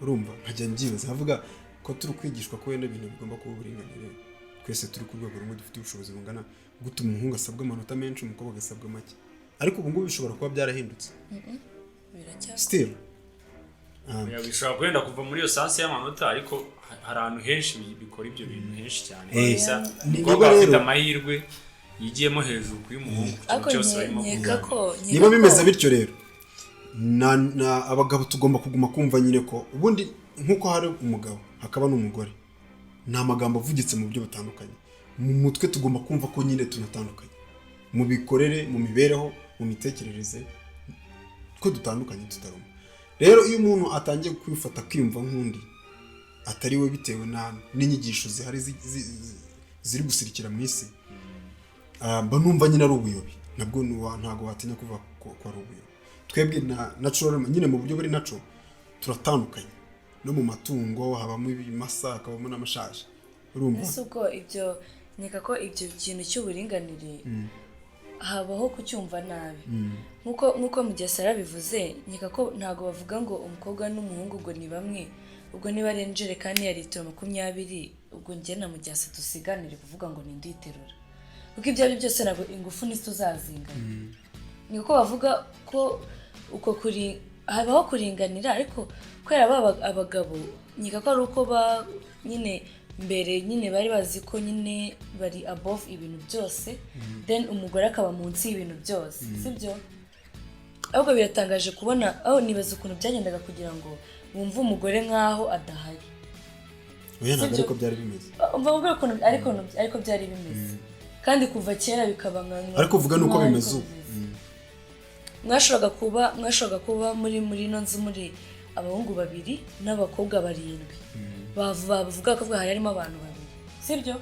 Urumva, nkajya mbyibaza nkavuga ko turi kwigishwa ko wenda ibintu bigomba kuba uburinganire, twese turi ku rwego rumwe, dufite ubushobozi bungana, gute umuhungu asabwa amanota menshi, umukobwa agasabwa make? Ariko ubu ngubu bishobora kuba byarahindutse. Biracyakora. Still. Oya, bishobora kwenda kuva muri iyo sense y'amanota, ariko Hari ahantu henshi bikora ibyo bintu henshi cyane. Gusa umukobwa niba afite rero- amahirwe yigiyemo hejuru ku y'umuhungu ku kintu Ariko cyose barimo nkeka kuganira. ko nkeka Niba bimeze bityo rero, na abagabo tugomba kuguma kumva nyine ko ubundi nk'uko hari umugabo hakaba n'umugore, ni amagambo avugitse mu buryo butandukanye. Mu mutwe tugomba kumva ko nyine tunatandukanye mu mikorere, mu mibereho, mu mitekerereze, ko dutandukanye tutaruma. Rero iyo umuntu atangiye kwifata, kwiyumva nk'undi atari we, bitewe n'inyigisho zihari ziri gusirikira mu isi, mba numva nyine ari ubuyobe. Nabwo ntabwo watinya kuvuga ko ari ubuyobe. Twebwe na natural nyine, mu buryo buri natural, turatandukanye. No mu matungo habamo ibimasa, hakabamo n'amashashi, urumva? Ese ubwo ibyo, nkeka ko ibyo kintu cy'uburinganire habaho kucyumva nabi, nk'uko Mugesera bivuze. Nkeka ko ntabwo bavuga ngo umukobwa n'umuhungu ngo ni bamwe. Ubwo niba ari injerekani ya litiro 20, ubwo njye na Mugesa dusiganire kuvuga ngo ninde uyiterura, kuko ibyo ari byo byose ntabwo ingufu ntituzazingana. Ni uko bavuga ko uko kuri habaho kuringanira, ariko kubera ba abagabo, nkeka ko ari uko ba nyine mbere nyine bari bazi ko nyine bari above ibintu byose, then umugore akaba munsi y'ibintu byose, sibyo? Ahubwo biratangaje kubona aho nibaza ukuntu byagendaga kugira ngo bumve umugore nk'aho adahari. Oya, ntabwo Sibyo? ariko byari bimeze. Umva mubwire ukuntu ariko byari bimeze, kandi kuva kera bikaba nka Ariko uvuga nuko nkaho bimeze ariko ubu. bimeze. Mwashoboraga kuba muri ino nzu muri abahungu babiri n'abakobwa barindwi, bavuga ko hari harimo abantu babiri, sibyo?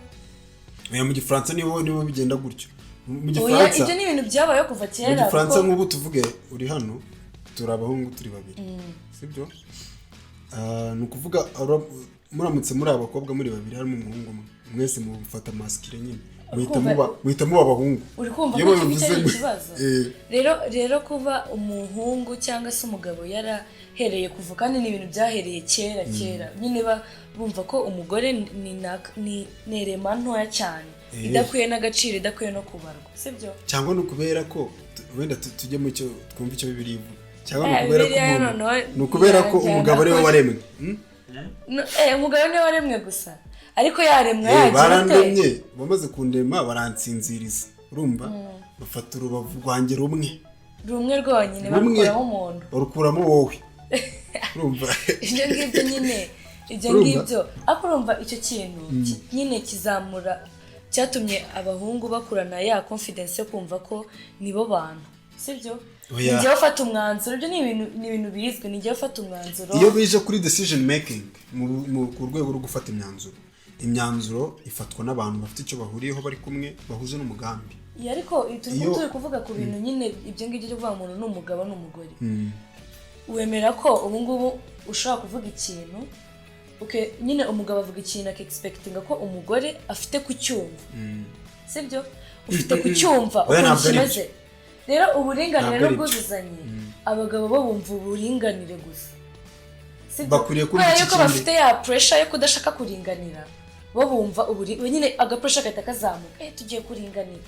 Oya, mu Gifaransa nibo bigenda gutyo. Mu Oya, Gifaransa, ibyo ni ibintu byabayeho kuva mu kera. Gifaransa, Kuko nk'ubu tuvuge uri hano, turi abahungu turi babiri, sibyo? Ni ukuvuga muramutse muri abakobwa muri babiri, harimo umuhungu umwe, mwese mufata masculin nyine, muhita muhita muba abahungu. Uri kumva Iyo ko icyo babivuze ngicyo ari ikibazo. Rero kuba umuhungu cyangwa se umugabo yarahereye kuva, kandi ni ibintu byahereye kera kera nyine, bumva ko umugore ni element ntoya cyane, idakwiye n'agaciro, idakwiye no kubarwa, sibyo? Cyangwa ni ukubera ko wenda tujye mu cyo twumva icyo Bibiliya ivuga, cyangwa ni ukubera ko Bibiliya umuntu noneho ni ukubera ko yajyana umugabo ariwe kure. waremwe. Hmm? No, umugabo niwe waremwe gusa, ariko yaremwe yagira ute? Barandemye, bamaze kundema baransinziriza, urumva, bafata urubavu rwanjye rumwe. Rumwe rwonyine. Rumwe. Barukuramo umuntu. Barukuramo wowe, urumva? Ibyo ngibyo nyine, ibyo Urumva? ngibyo, ariko urumva icyo kintu nyine kizamura, cyatumye abahungu bakurana ya confidence yo kumva ko nibo bantu, sibyo? Oya. Ni njyewe ufata umwanzuro. Ibyo ni ibintu bizwi, ni njyewe ufata umwanzuro. Iyo bije kuri decision making, ku rwego rwo gufata imyanzuro, imyanzuro ifatwa n'abantu bafite icyo bahuriyeho, bari kumwe, bahuje n'umugambi. Iya, ariko turi turi kuvuga ku bintu nyine ibyo ngibyo byo kuvuga ngo umuntu ni umugabo n'umugore. Wemera ko ubu ngubu ushobora kuvuga ikintu, okay, nyine umugabo avuga ikintu akexpectinga ko umugore afite kucyumva, sibyo? Ufite kucyumva Oya, ukuntu ntabwo ari kimeze. Rero uburinganire Ntabwo ari n'ubwuzuzanye, abagabo bo bumva uburinganire gusa, sibyo? Bakwiriye kumva Kubera iki yuko kindi. bafite ya pressure yo kudashaka kuringanira, bo bumva uburi nyine agapressure gahita kazamuka, tugiye kuringanira.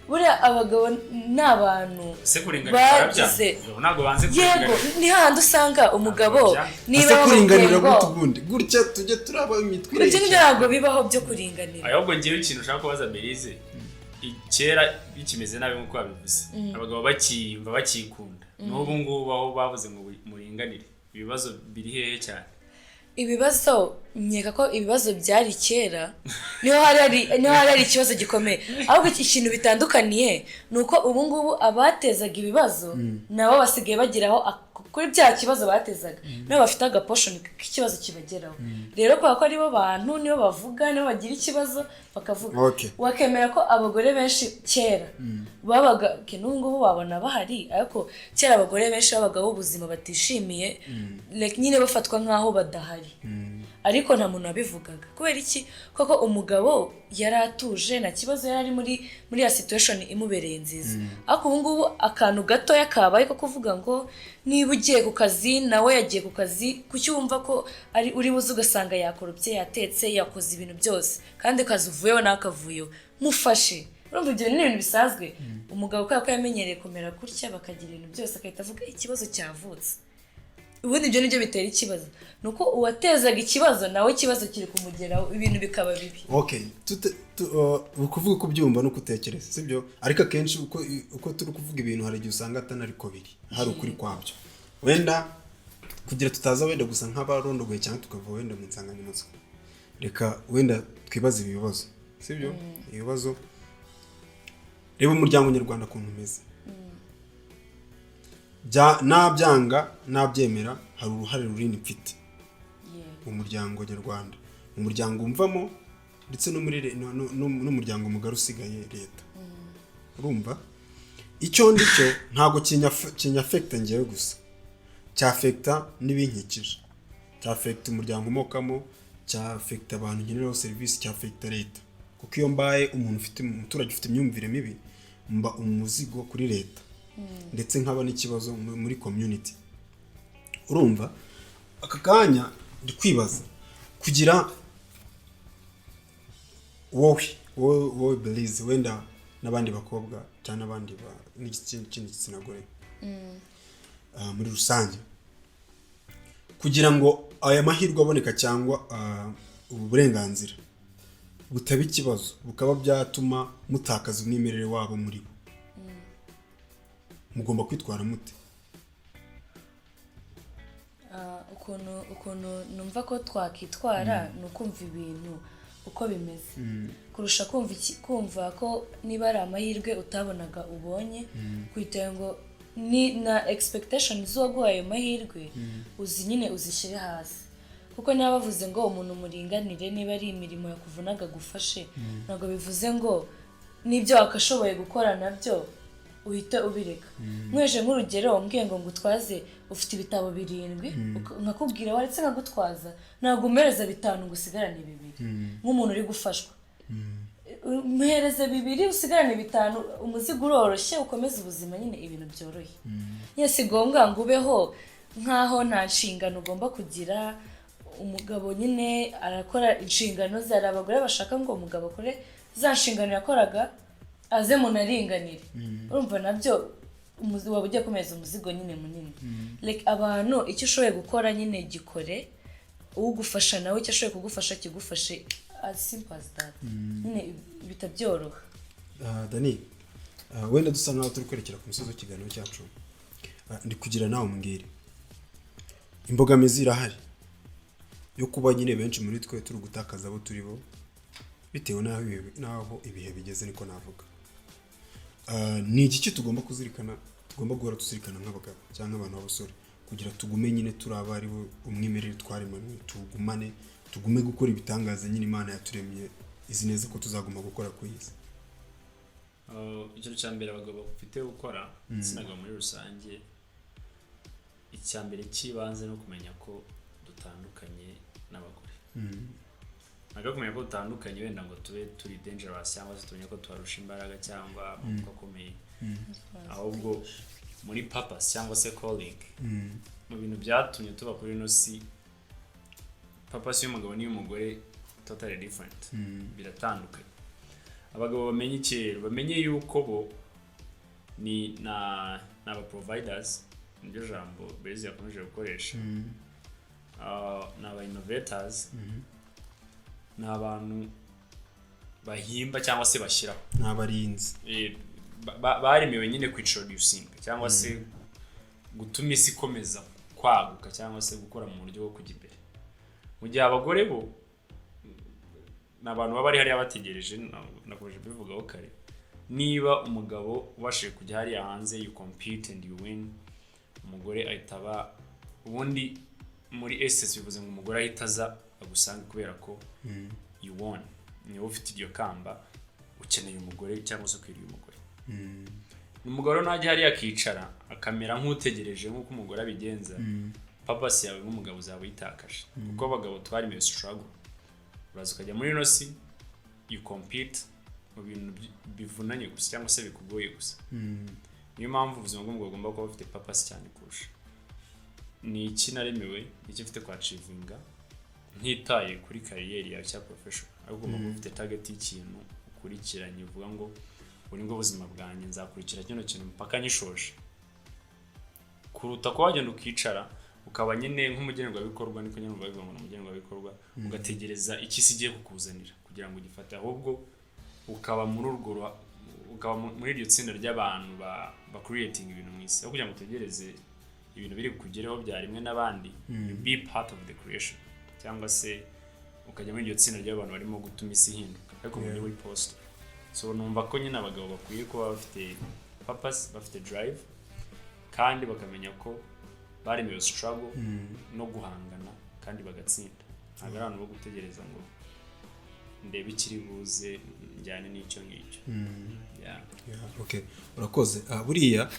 Buriya abagabo ni abantu Ese kuringanira bagize barabyanga? Ntabwo banze Yego, kuringanira. ni hahandi usanga umugabo babyanga. niba Ese kuringanira bamubwiye ngo gute ubundi? Gutya tujye turaba imitwe Ibyo ireshya. ngibyo ntabwo bibaho byo kuringanira. Ahubwo ngewe ikintu ushaka kubaza Belize, kera bikimeze nabi nk'uko babivuze, abagabo bakiyumva, bakikunda, n'ubu ngubu aho bavuze ngo muringanire, ibibazo biri hehe cyane? Ibibazo, nkeka ko ibibazo byari kera, niho hari ikibazo gikomeye. Ahubwo ikintu bitandukaniye ni uko ubu ngubu abatezaga ibibazo nabo basigaye bageraho kuri bya kibazo batezaga, nabo bafite agaportion k'ikibazo kibageraho. Rero kubera ko aribo bantu, nibo bavuga, nibo bagira ikibazo bakavuga. Wakemera ko abagore benshi kera babaga, okay, n'ubu ngubu wabona bahari, ariko kera abagore benshi babagaho ubuzima batishimiye, like nyine bafatwa nk'aho badahari, ariko nta muntu wabivugaga. Kubera iki? Koko umugabo yari atuje, nta kibazo, yari ari muri ya situation imubereye nziza. Ariko ubu ngubu akantu gatoya kabaye ko kuvuga ngo niba ugiye ku kazi, nawe yagiye ku kazi, kuki wumva ko ari uri buze ugasanga yakoropye, yatetse, yakoze ibintu byose, kandi akazi uvuyeho nawe akavuyeho, mufashe? Urumva ibyo ni ibintu bisanzwe. Umugabo kubera ko yamenyereye kumera gutya, bakagira ibintu byose, agahita avuga ikibazo cyavutse. Ubundi ibyo nibyo bitera ikibazo, ni uko uwatezaga ikibazo nawe ikibazo kiri kumugeraho, ibintu bikaba bibi. Okay, ukuvuga uko ubyumva no kutekereza sibyo, ariko akenshi uko turi kuvuga ibintu, hari igihe usanga atari ko biri, hari ukuri kwabyo. Wenda kugira tutaza wenda gusa nk'abarondogoye cyangwa tukava wenda mu nsanganyamatsiko, reka wenda twibaze ibi bibazo, sibyo? Ibibazo, reba umuryango nyarwanda ukuntu umeze. Nabyanga nabyemera, hari uruhare runini mfite mu muryango nyarwanda, mu muryango mvamo, ndetse no muri n'umuryango mugari usigaye, leta. Urumva icyo ndi cyo ntabwo kinyaffecta ngewe gusa, cyaffecta n'ibinkikije, cyaffecta umuryango umokamo, cyaffecta abantu nkeneraho serivisi, cyaffecta leta, kuko iyo mbaye umuntu ufite, umuturage ufite imyumvire mibi, mba umuzigo kuri leta, ndetse nkaba n'ikibazo muri community. Urumva aka kanya ndi kwibaza, kugira wowe Belize, wenda n'abandi bakobwa cyangwa n'abandi n'igitsina, kindi gitsina gore, muri rusange, kugira ngo aya mahirwe aboneka cyangwa ubu burenganzira butaba ikibazo, bukaba byatuma mutakaza umwimerere wabo muri bo, mugomba kwitwara mute? Ukuntu numva ko twakitwara ni ukumva ibintu uko bimeze, kurusha kumva ko niba ari amahirwe utabonaga ubonye, kugira ngo ni na expectation z'uwaguhaye ayo mahirwe uzi nyine uzishyire hasi. Kuko niba bavuze ngo umuntu muringanire, niba ari imirimo yakuvunaga gufashe, ntabwo bivuze ngo n'ibyo wakashoboye gukora nabyo uhite ubireka. Mweje nk'urugero, umbwiye ngo ngutwaze, ufite ibitabo birindwi, nkakubwira waretse nkagutwaza, ntabwo umpereza bitanu ngo usigarane bibiri. Nk'umuntu uri gufashwa, umuhereze bibiri usigarane bitanu, umuzigo uroroshye, ukomeze ubuzima nyine, ibintu byoroshye nyine. Si ngombwa ngo ubeho nk'aho nta nshingano ugomba kugira. Umugabo nyine arakora inshingano ze. Hari abagore bashaka ngo umugabo akore za nshingano yakoraga, aze munaringanire. Urumva nabyo waba ugiye kumeza umuzigo nyine munini. Like, abantu icyo ushoboye gukora nyine gikore, ugufasha nawe icyo ashoboye kugufasha kigufashe, as simple as that nyine, bita byoroha. Dani, wenda dusa nkaho turi kwerekera ku musozi w'ikiganiro cyacu. Ndi kugira nawe umbwire, imbogamizi irahari yo kuba nyine benshi muri twe turi gutakaza abo turi bo bitewe n'aho ibihe bigeze, niko navuga. Ni iki tugomba kuzirikana, tugomba guhora tuzirikana nk'abagabo cyangwa nk'abantu b'abasore, kugira tugume nyine turi abari bo, umwimerere twaremanywe tuwugumane, tugume gukora ibitangaza nyine Imana yaturemye izi neza ko tuzaguma gukora ku isi? Ikintu cya mbere abagabo bafite gukora, igitsina gabo muri rusange, icya mbere cy'ibanze ni ukumenya ko dutandukanye n'abagore. Ntabwo ari kumenya ko dutandukanye wenda ngo tube turi dangerous, cyangwa se tumenye ko tubarusha imbaraga cyangwa amaboko akomeye, ahubwo muri purpose cyangwa se calling, mu bintu byatumye tuba kuri ino si, purpose y'umugabo n'iy'umugore totally different, biratandukanye. Abagabo bamenye iki rero? Bamenye yuko bo ni aba providers, niryo jambo Beza yakomeje gukoresha. Ni aba innovators, ni abantu bahimba cyangwa se bashyiraho. Ni abarinzi. Baremewe nyine kwintroducinga cyangwa se gutuma isi ikomeza kwaguka, cyangwa se gukora mu buryo bwo kujya imbere, mu gihe abagore bo ni abantu baba bari hariya bategereje. Nakomeje kubivugaho kare, niba umugabo ubashije kujya hariya hanze, you compete and you win, umugore ahita aba, ubundi muri essence bivuze ngo umugore ahita aza agusange kubera ko you won, niba ufite iryo kamba, ukeneye umugore cyangwa se ukwiriye umugore. Umugore najya hariya akicara akamera nk'utegereje nk'uko umugore abigenza, purpose yawe nk'umugabo uzaba uyitakaje, kuko abagabo twaremewe struggle. Uraza ukajya muri ino si, you compete mu bintu bivunanye gusa cyangwa se bikugoye gusa. Niyo mpamvu ubuzima bw'umugabo bugomba kuba bufite purpose cyane kurusha ni iki naremewe, ni iki mfite kwachievinga, ntitaye kuri career yawe cyangwa profession, ariko ugomba kuba ufite target y'ikintu ukurikiranye, uvuga ngo ubu nibwo buzima bwanjye, nzakurikira kino kintu mpaka nyishoje, kuruta kuba wagenda ukicara. Ukaba nyine nk'umugenerwabikorwa, niko nyine babivuga ngo ni umugenerwabikorwa, ugategereza icyo isi igiye kukuzanira kugira ngo ugifate, ahubwo ukaba muri urwo ukaba muri iryo tsinda ry'abantu ba creating ibintu mu isi, aho kugira ngo utegereze ibintu biri bukugereho byarimwe n'abandi. You be part of the creation, cyangwa se ukajya muri iryo tsinda ry'abantu barimo gutuma isi ihinduka, ariko mu buryo buri positive. So numva ko nyine abagabo bakwiye kuba bafite purpose, bafite drive, kandi bakamenya ko baremewe struggle no guhangana kandi bagatsinda. Ntabwo ari abantu bo gutegereza ngo ndebe ikiri buze njyane n'icyo ngicyo. Yeah. Yeah, okay. Urakoze. Buriya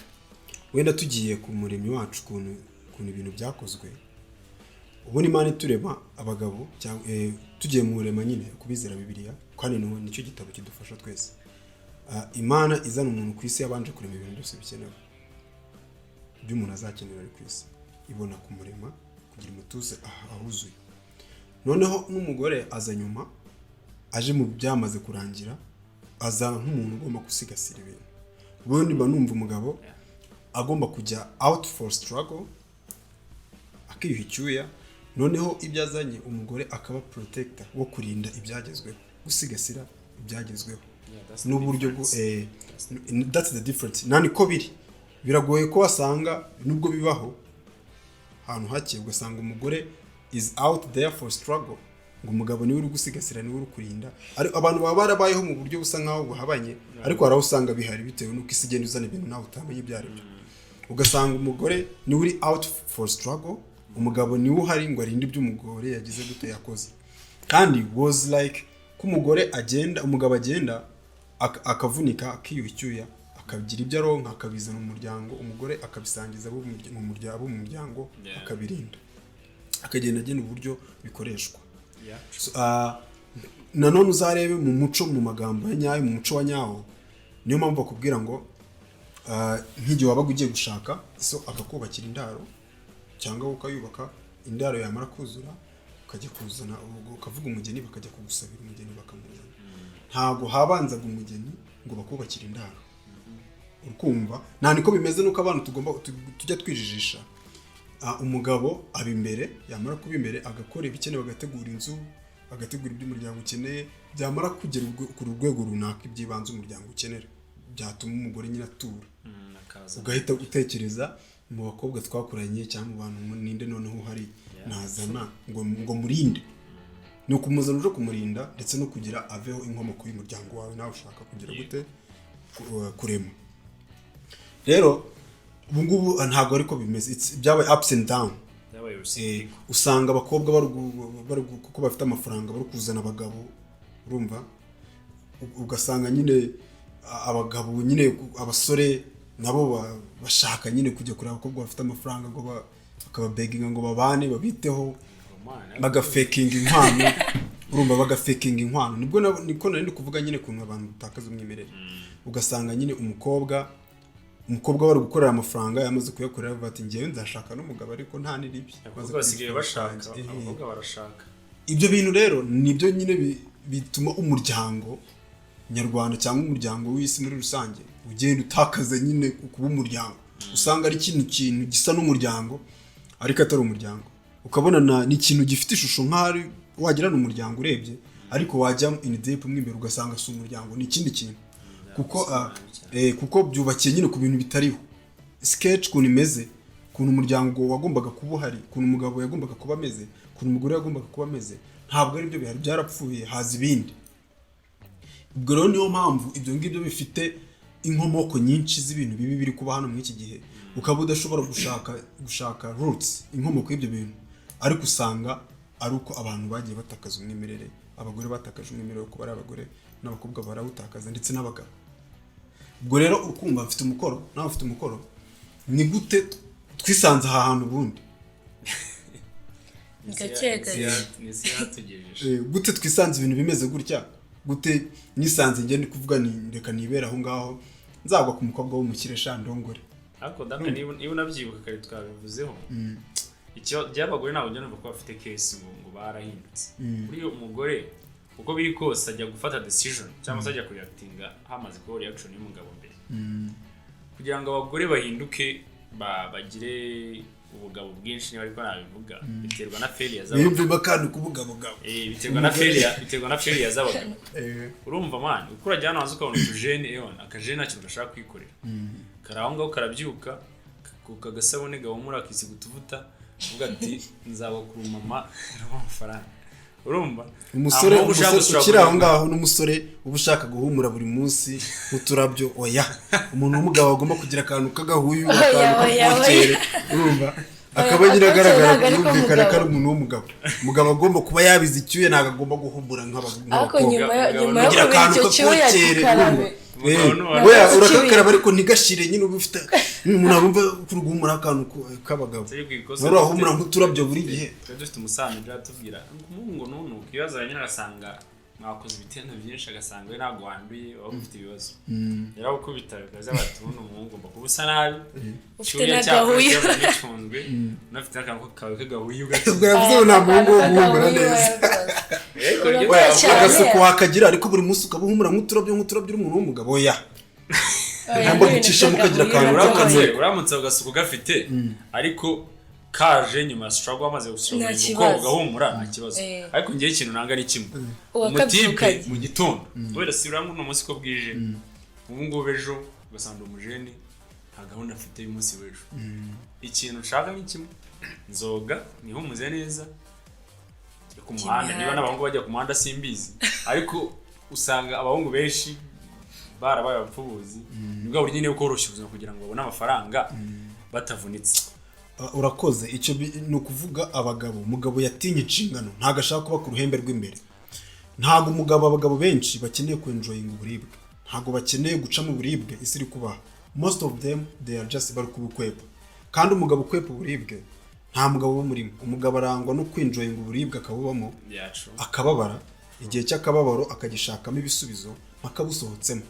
wenda tugiye ku muremyi wacu, ukuntu ibintu byakozwe, ubundi Imana iturema abagabo cyangwa tugiye mu rema nyine kubizera Bibiliya, kandi nicyo gitabo kidufasha twese. Imana izana umuntu ku isi, yabanje kurema ibintu byose bikenewe ibyo umuntu azakenera ari ku isi, ibona kumurema kugira umutuze ahuzuye. Noneho n'umugore aza nyuma, aje mu byamaze kurangira, aza nk'umuntu ugomba gusigasira ibintu. Ubundi mba numva umugabo agomba kujya out for struggle, akiyuha icyuya, noneho ibyo azanye umugore akaba protector wo kurinda ibyagezweho, gusigasira ibyagezweho. Yeah, that's the N'uburyo bwo difference. That's the difference. Nta niko biri, biragoye ko wasanga, nubwo bibaho ahantu hake, ugasanga umugore is out there for struggle, ngo umugabo niwe uri gusigasira, niwe uri kurinda. Ariko abantu baba barabayeho mu buryo busa nkaho buhabanye, ariko hari aho usanga bihari bitewe n'uko isi igenda izana ibintu nawe utamenya ibyo ari byo. Ugasanga umugore niwe uri out for struggle, umugabo niwe uhari ngo arinde ibyo umugore yagize gute, yakoze. Kandi was like ko umugore agenda, umugabo agenda akavunika, akiyuha icyuya, akagira ibyo aronka, akabizana mu muryango, umugore akabisangiza abo mu muryango, akabirinda, akagenda agena uburyo bikoreshwa. So, nanone uzarebe mu muco, mu magambo ya nyayo, mu muco wa nyawo, niyo mpamvu bakubwira ngo nk'igihe wabaga ugiye gushaka, so akakubakira indaro cyangwa wowe ukayubaka indaro, yamara kuzura ukajya kuzana, ukavuga umugeni, bakajya kugusabira umugeni, bakamuzana. Ntabwo habanzaga umugeni ngo bakubakire indaro. Urukumva nta niko bimeze, nuko abantu tugomba tujya twijijisha. Umugabo aba imbere, yamara kuba imbere agakora ibikenewe, agategura inzu, agategura ibyo umuryango ukeneye, byamara kugera ku rwego runaka, iby'ibanze umuryango ukenera byatuma umugore nyine atura, Akaza. ugahita utekereza mu bakobwa twakuranye cyangwa mu bantu, ninde noneho uhari nazana ngo murinde? Ni ukumuzana uje kumurinda, ndetse no kugira aveho inkomoko y'umuryango wawe nawe ushaka kugira gute, kurema. Rero ubu ngubu ntabwo ariko bimeze. Byabaye ups and down. Byabaye urusengero. Usanga abakobwa kuko bafite amafaranga bari kuzana abagabo, urumva? Ugasanga nyine abagabo nyine, abasore nabo bashaka nyine kujya kureba abakobwa bafite amafaranga ngo bakababeginga ngo babane, babiteho, Umwana. bagafekinga inkwano, urumva? Bagafekinga inkwano. Nibwo niko nari ndi kuvuga nyine ukuntu abantu batakaza umwimerere. Ugasanga nyine umukobwa bari gukorera amafaranga, yamaze kuyakorera, avuga ati: "Ngewe nzashaka n'umugabo ariko nta n'iribi." Abakobwa basigaye bashaka, abakobwa barashaka. Ibyo bintu rero nibyo nyine bituma umuryango nyarwanda cyangwa umuryango w'isi muri rusange ugenda utakaza nyine kuba umuryango. Usanga ari ikintu gisa n'umuryango ariko atari umuryango. Ukabona ni ikintu gifite ishusho nk'aho wagira ni umuryango urebye, ariko wajya in deep mo imbere ugasanga si umuryango, ni ikindi kintu, kuko kuko byubakiye nyine ku bintu bitariho. Sketch ukuntu imeze, ukuntu umuryango wagombaga kuba uhari, ukuntu umugabo yagombaga kuba ameze, ukuntu umugore yagombaga kuba ameze, ntabwo ari byo bihari, byarapfuye, haza ibindi. Ubwo rero niyo mpamvu ibyo ngibyo bifite inkomoko nyinshi z'ibintu bibi biri kuba hano muri iki gihe, ukaba udashobora gushaka roots, inkomoko y'ibyo bintu, ariko usanga ari uko abantu bagiye batakaza umwimerere. Abagore batakaje umwimerere wo kuba ari abagore, n'abakobwa barawutakaza, ndetse n'abagabo. Ubwo rero ukumva mfite umukoro, nawe ufite umukoro: ni gute twisanze aha hantu ubundi? Gake gake. Ni isi yahatugejeje. Gute twisanze ibintu bimeze gutya? Gute nisanze njye ndi kuvuga ni reka nibere aho ngaho, nzagwa ku mukobwa w'umukire sha ndongore? Ariko daka, niba unabyibuka kare twabivuzeho, icyo by'abagore, ntabwo njya numva ko bafite case ngo barahindutse. Buriya umugore uko biri kose ajya gufata decision cyangwa se ajya kureactinga hamaze kuba reaction y'umugabo mbere. Kugira ngo abagore bahinduke, bagire Ubugabo bwinshi, niba ariko nabivuga, biterwa na failure z'abagabo. Wiyumvemo akantu k'ubugabogabo. Biterwa na failure z'abagabo. Urumva man, uko urajya hano hanze ukabona utujene, ewana, akajene nta kintu gashaka kwikorera, kari aho ngaho karabyuka, kakuka agasabune gahumura, akisiga utuvuta, uvuga ati nzaba ku mama amafaranga. Urumva? Umusore Nta muhungu ushaka umusore gusura ukiri aho buri- ngaho n'umusore uba ushaka guhumura buri munsi nk'uturabyo, oya. Umuntu w'umugabo agomba kugira akantu k'agahuyu, Oya, akantu oya, k'akokere, urumva, akaba nyine Oya, agaragara, ntabwo ariko yumvikana ko ari umugabo. umuntu w'umugabo. Umugabo agomba kuba yabize icyuya, ntabwo agomba guhumura Ariko nk'abakobwa. nyuma Umugabo yo Kugira kubira akantu icyo cyuya, k'akokere, gikarabe. urumva? Umugabo n'uwa- Oya, Ntabwo urakakaraba ariko ntigashire nyine, uba ufite umuntu arumva kuri guhumura akantu k'abagabo. Turi ku ikosa. Wari wahumura nk'uturabyo buri gihe. Twari dufite umusaza ujya atubwira ngo umuhungu nunuka ibibazo, nyine agasanga mwakoze ibitendo byinshi, agasanga we ntabwo wanduye, waba ufite ibibazo, yaragukubita bikaza bati ubundi umuhungu ugomba kuba usa nabi. Ufite Icyuya n'agahuyu. cyawe gifunzwe, unafite n'akantu kawe k'agahuyu gato. Ubwo yavuze ngo nta muhungu wo guhumura neza. Ariko ryo- Urakora cyane. Agasuku wakagira, ariko buri munsi ukaba uhumura nk'uturabyo uri umuntu w'umugabo, oya. Oya, Ugomba n'ibintu gucishamo ukagira by'agahuyu akantu nabyo uramutse oya. uramutse agasuku gafite ariko kaje nyuma ya struggle, wamaze Nta gustruggle kibazo. ugahumura, nta kibazo. Ariko ngewe ikintu nanga ni kimwe: umutipe Uwakabyukanye. mu gitondo, kubera si urabona uno munsi ko bwije ubu ngubu, ejo ugasanga umujene nta gahunda afite y'umunsi w'ejo. Ikintu nshaka ni kimwe: nzoga nihumuze neza, njye ku muhanda. Niba Imihanda. n'abahungu bajya ku muhanda simbizi, ariko usanga abahungu benshi barabaye abapfubuzi. Ni bwa buryo nyine bwo koroshya ubuzima kugira ngo babone amafaranga batavunitse. Ah, urakoze. Icyo ni ukuvuga abagabo, umugabo yatinye inshingano, ntabwo ashaka kuba ku ruhembe rw'imbere. Ntabwo umugabo, abagabo benshi bakeneye kwenjoyinga uburibwe, ntabwo bakeneye guca mu buribwe isi iri kubaha. Most of them, they are just bari kubukwepa. Kandi umugabo ukwepa uburibwe nta mugabo uba umurimo. Umugabo arangwa no kwenjoyinga uburibwe, akabubamo, yacu. akababara, igihe cy'akababaro akagishakamo ibisubizo mpaka busohotsemo,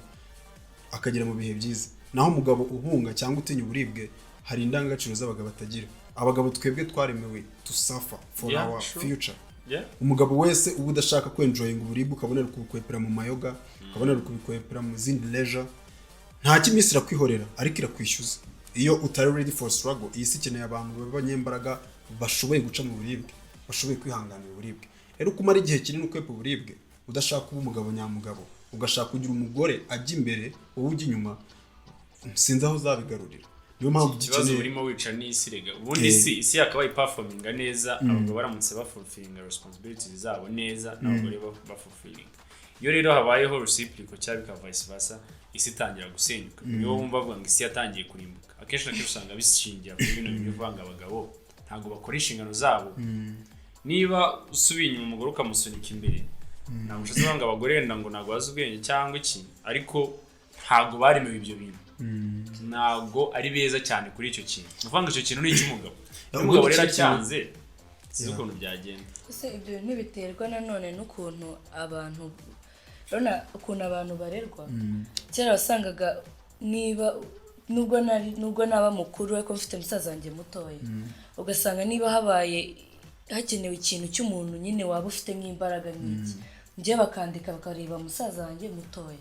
akagera mu bihe byiza. Naho umugabo uhunga cyangwa utinya uburibwe, hari indangagaciro z'abagabo atagira. Abagabo twebwe twaremewe to suffer for our future. Umugabo wese uba udashaka kwenjoyinga uburibwe, ukabona ari kubukwepera mu mayoga, ukabona ari kubikwepera mu zindi leisure, nta cy'iminsi irakwihorera ariko irakwishyuza iyo utari ready for struggle. Iyi si ikeneye abantu b'abanyembaraga, bashoboye guca mu buribwe, bashoboye kwihanganira uburibwe. Rero uko umara igihe kinini ukwepa uburibwe, udashaka kuba umugabo nyamugabo, ugashaka kugira umugore ajya imbere wowe ujya inyuma, sinzi aho uzabigarurira. Niyo mpamvu Ikibazo gikeneye urimo wica n'isi rega. Ubundi isi yakabaye performinga neza abagabo baramutse bafulfillinga responsibilities zabo neza, n'abagore bafulfillinga. Iyo rero habayeho reciprocal cyangwa bikaba vice versa, isi itangira gusenyuka. Niyo wumva bavuga ngo isi yatangiye kurimbuka, akenshi na kenshi usanga bishingira kuri bino bintu bivuga ngo abagabo ntabwo bakora inshingano zabo. Niba usubiye inyuma umugore ukamusunika imbere, ntabwo ushatse kuvuga ngo abagore wenda ngo ntabwo bazi ubwenge cyangwa iki, ariko ntabwo baremewe ibyo bintu, ntabwo ari beza cyane kuri icyo kintu. Ni ukuvuga ngo icyo kintu ni icy'umugabo. Iyo umugabo rero Ubundi icyo kintu- acyanze, sinzi ukuntu byagenda. Ese ibyo bintu ntibiterwa nanone n'ukuntu abantu, urabona ukuntu abantu barerwa? Kera wasangaga niba nubwo naba mukuru ariko mfite musaza wanjye mutoya, ugasanga niba habaye hakenewe ikintu cy'umuntu nyine waba ufite nk'imbaraga nk'iki, njye bakandika bakareba musaza wanjye mutoya.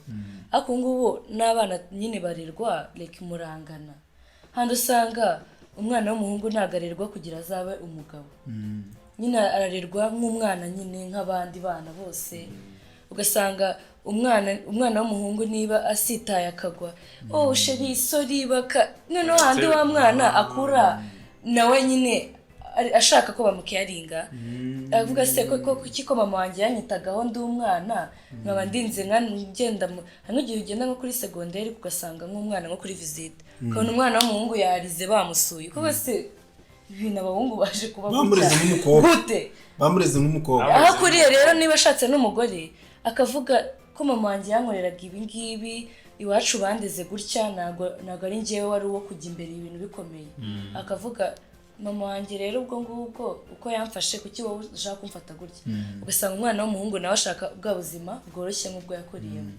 Ariko ubu ngubu n'abana nyine barerwa like murangana. Handi usanga umwana w'umuhungu ntabwo arerwa kugira azabe umugabo, nyine ararerwa nk'umwana nyine nk'abandi bana bose. Ugasanga umwana w'umuhungu niba asitaye akagwa, oh chéri, sorry, baka noneho handi wa mwana akura nawe nyine ashaka ko bamucaringa, avuga se ko kuki ko mama wanjye yanyitagaho ndi umwana, nkaba ndinze nka ngenda hari nk'igihe ugenda nko kuri segonderi ugasanga nk'umwana nko kuri visite, ukabona umwana w'umuhungu yarize bamusuye, kuko se ibintu abahungu baje kuba Bamureze gutya. nk'umukobwa. Gute? Bamureze nk'umukobwa. Aho akuriye rero, niba ashatse n'umugore akavuga ko mama wanjye yankoreraga ibi ngibi, iwacu bandeze gutya, ntabwo ari njyewe wari uwo kujya imbere ibintu bikomeye, akavuga mama wanjye rero ubwo ngubwo uko yamfashe, kuki wowe ushaka kumfata gutya? Ugasanga umwana w'umuhungu nawe ashaka bwa buzima bworoshye nk'ubwo yakuriyemo.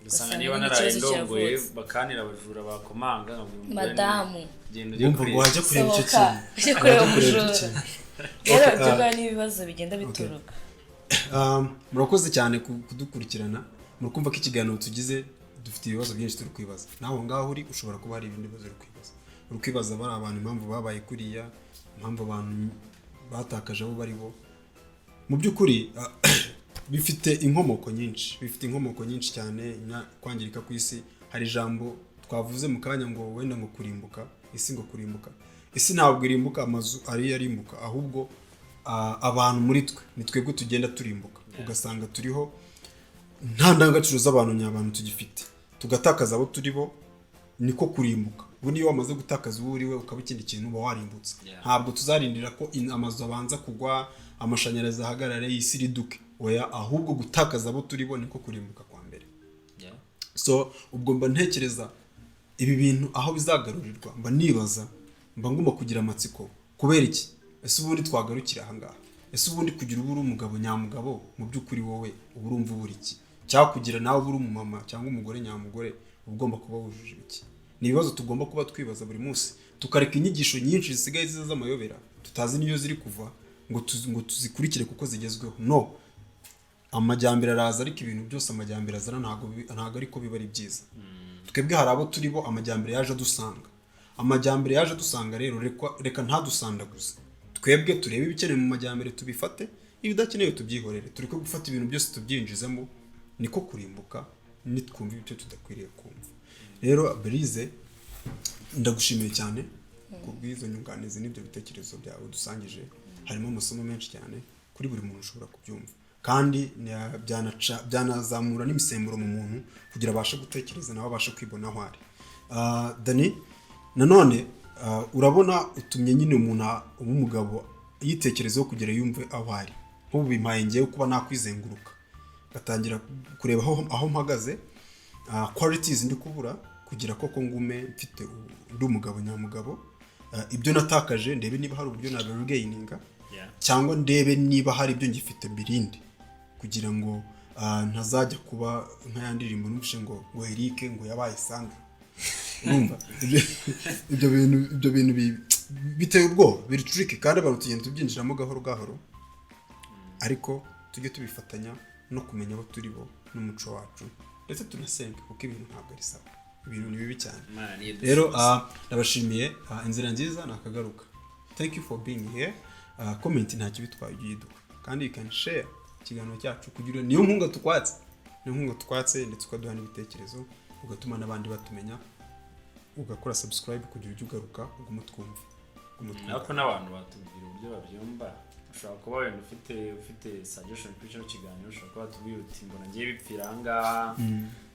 Ugasanga Ugasanga niba nyine naraye ikibazo ndongoye, kiravutse. bakanira abajura bakomanga, nkabwira umugore nti, Madamu. genda ujye Wumva ngo kureba. wajya kureba icyo Sohoka, kintu, ujye kureba wajya kureba icyo umujura. kintu. Rero Okay, ibyo ah, ngibyo ni ibibazo bigenda bituruka. Murakoze cyane kudukurikirana. Murakumva ko ikiganiro tugize dufite ibibazo byinshi turi kwibaza. Nawe aho ngaho uri ushobora kuba hari ibindi bibazo uri kwibaza, uri kwibaza bari abantu impamvu babaye kuriya. Impamvu abantu batakaje abo bari bo, mu by'ukuri bifite inkomoko nyinshi, bifite inkomoko nyinshi cyane. Kwangirika kw'isi, hari ijambo twavuze mu kanya ngo wenda ngo kurimbuka isi, ngo kurimbuka isi. Ntabwo irimbuka, amazu ariyo arimbuka, ahubwo abantu muri twe ni twebwe tugenda turimbuka, ugasanga turiho nta ndangagaciro z'abantu nyabantu tugifite, tugatakaza abo turi bo. Niko kurimbuka. Ubu niyo wamaze gutakaza uwo uri we, ukaba ikindi kintu, uba warimbutse. Ntabwo tuzarindira ko amazu abanza kugwa, amashanyarazi ahagarare, isi iriduke. Oya, ahubwo gutakaza abo turi bo niko kurimbuka kwa mbere. So ubwo mba ntekereza ibi bintu aho bizagarurirwa, mba nibaza, mba ngomba kugira amatsiko. Kubera iki? Ese ubundi twagarukira ahangaha? Ese ubundi kugira uba uri umugabo nyamugabo, mu by'ukuri wowe uba urumva ubura iki? Cyangwa kugira nawe uba uri umumama cyangwa umugore nyamugore, uba ugomba kuba wujuje ibiki? Ni ibibazo tugomba kuba twibaza buri munsi, tukareka inyigisho nyinshi zisigaye ziza z'amayobera, tutazi n'iyo ziri kuva, ngo tuzikurikire kuko zigezweho. No amajyambere araza, ariko ibintu byose amajyambere azana ntabwo ariko biba ari byiza. Twebwe hari abo turi bo amajyambere yaje adusanga. Amajyambere yaje adusanga rero, reka ntadusandaguze. Twebwe turebe ibikenewe mu majyambere tubifate, ibidakenewe tubyihorere. Tureke gufata ibintu byose tubyinjizemo. Niko kurimbuka, nitwumva ibyo tudakwiriye kumva. Rero Berize, ndagushimiye cyane ku bw'izo nyunganizi n'ibyo bitekerezo byawe dusangije. Harimo amasomo menshi cyane kuri buri muntu ushobora kubyumva, kandi byanazamura n'imisemburo mu muntu kugira abashe gutekereza, nawe abashe kwibona aho ari. Dani, nanone urabona utumye nyine umuntu w'umugabo yitekerezaho kugira yumve aho ari. Nk'ubu bimpaye ngewe kuba nakwizenguruka, ngatangira kureba aho mpagaze, qualities ndi kubura kugira koko ngume mfite ndi umugabo nyamugabo. Ibyo natakaje ndebe niba hari uburyo nabiregaininga, cyangwa ndebe niba hari ibyo ngifite mbirinde, kugira ngo ntazajya kuba nka ya ndirimbo numvise ngo Eric ngo yabaye Sandra. Urumva ibyo bintu biteye ubwoba, biri tricky, kandi abantu tugenda tubyinjiramo gahoro gahoro, ariko tujye tubifatanya no kumenya abo turi bo n'umuco wacu, ndetse tunasenga, kuko ibintu ntabwo ari sawa, ibintu ni bibi cyane. Imana niyo Rero idushoboza. Ndabashimiye. Inzira nziza ni akagaruka. Thank you for being here. Comment ntacyo bitwaye, ujye uyiduha, kandi you can share ikiganiro cyacu kugira niyo nkunga tukwatse, niyo nkunga tukwatse, ndetse ukaduha n'ibitekerezo, ugatuma n'abandi batumenya, ugakora subscribe kugira ujye ugaruka ugume utwumve, ugume utwumve. Ariko n'abantu batubwira uburyo babyumva. Ushobora kuba wenda ufite suggestion kuri kino kiganiro, ushobora kuba watubwira uti: "Mbona ngiye bipfira ahangaha,"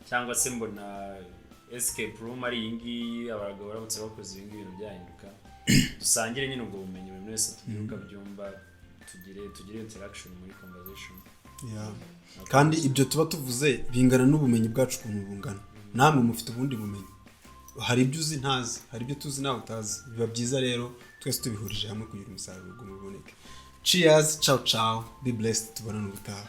cyangwa se "Mbona escape room ari iyi ngiyi, abagabo baramutse bakoze ibi ngibi ibintu byahinduka." Dusangire nyine ubwo bumenyi, buri wese atubwire uko abyumva, tugire interaction muri conversation. Yeah. Kandi ibyo tuba tuvuze bingana n'ubumenyi bwacu ukuntu bungana. Namwe mufite ubundi bumenyi, hari ibyo uzi ntazi, hari ibyo tuzi nawe utazi. Biba byiza rero twese tubihurije hamwe kugira umusaruro uboneke. Cheers, ciao ciao, be blessed, tubonane ubutaha.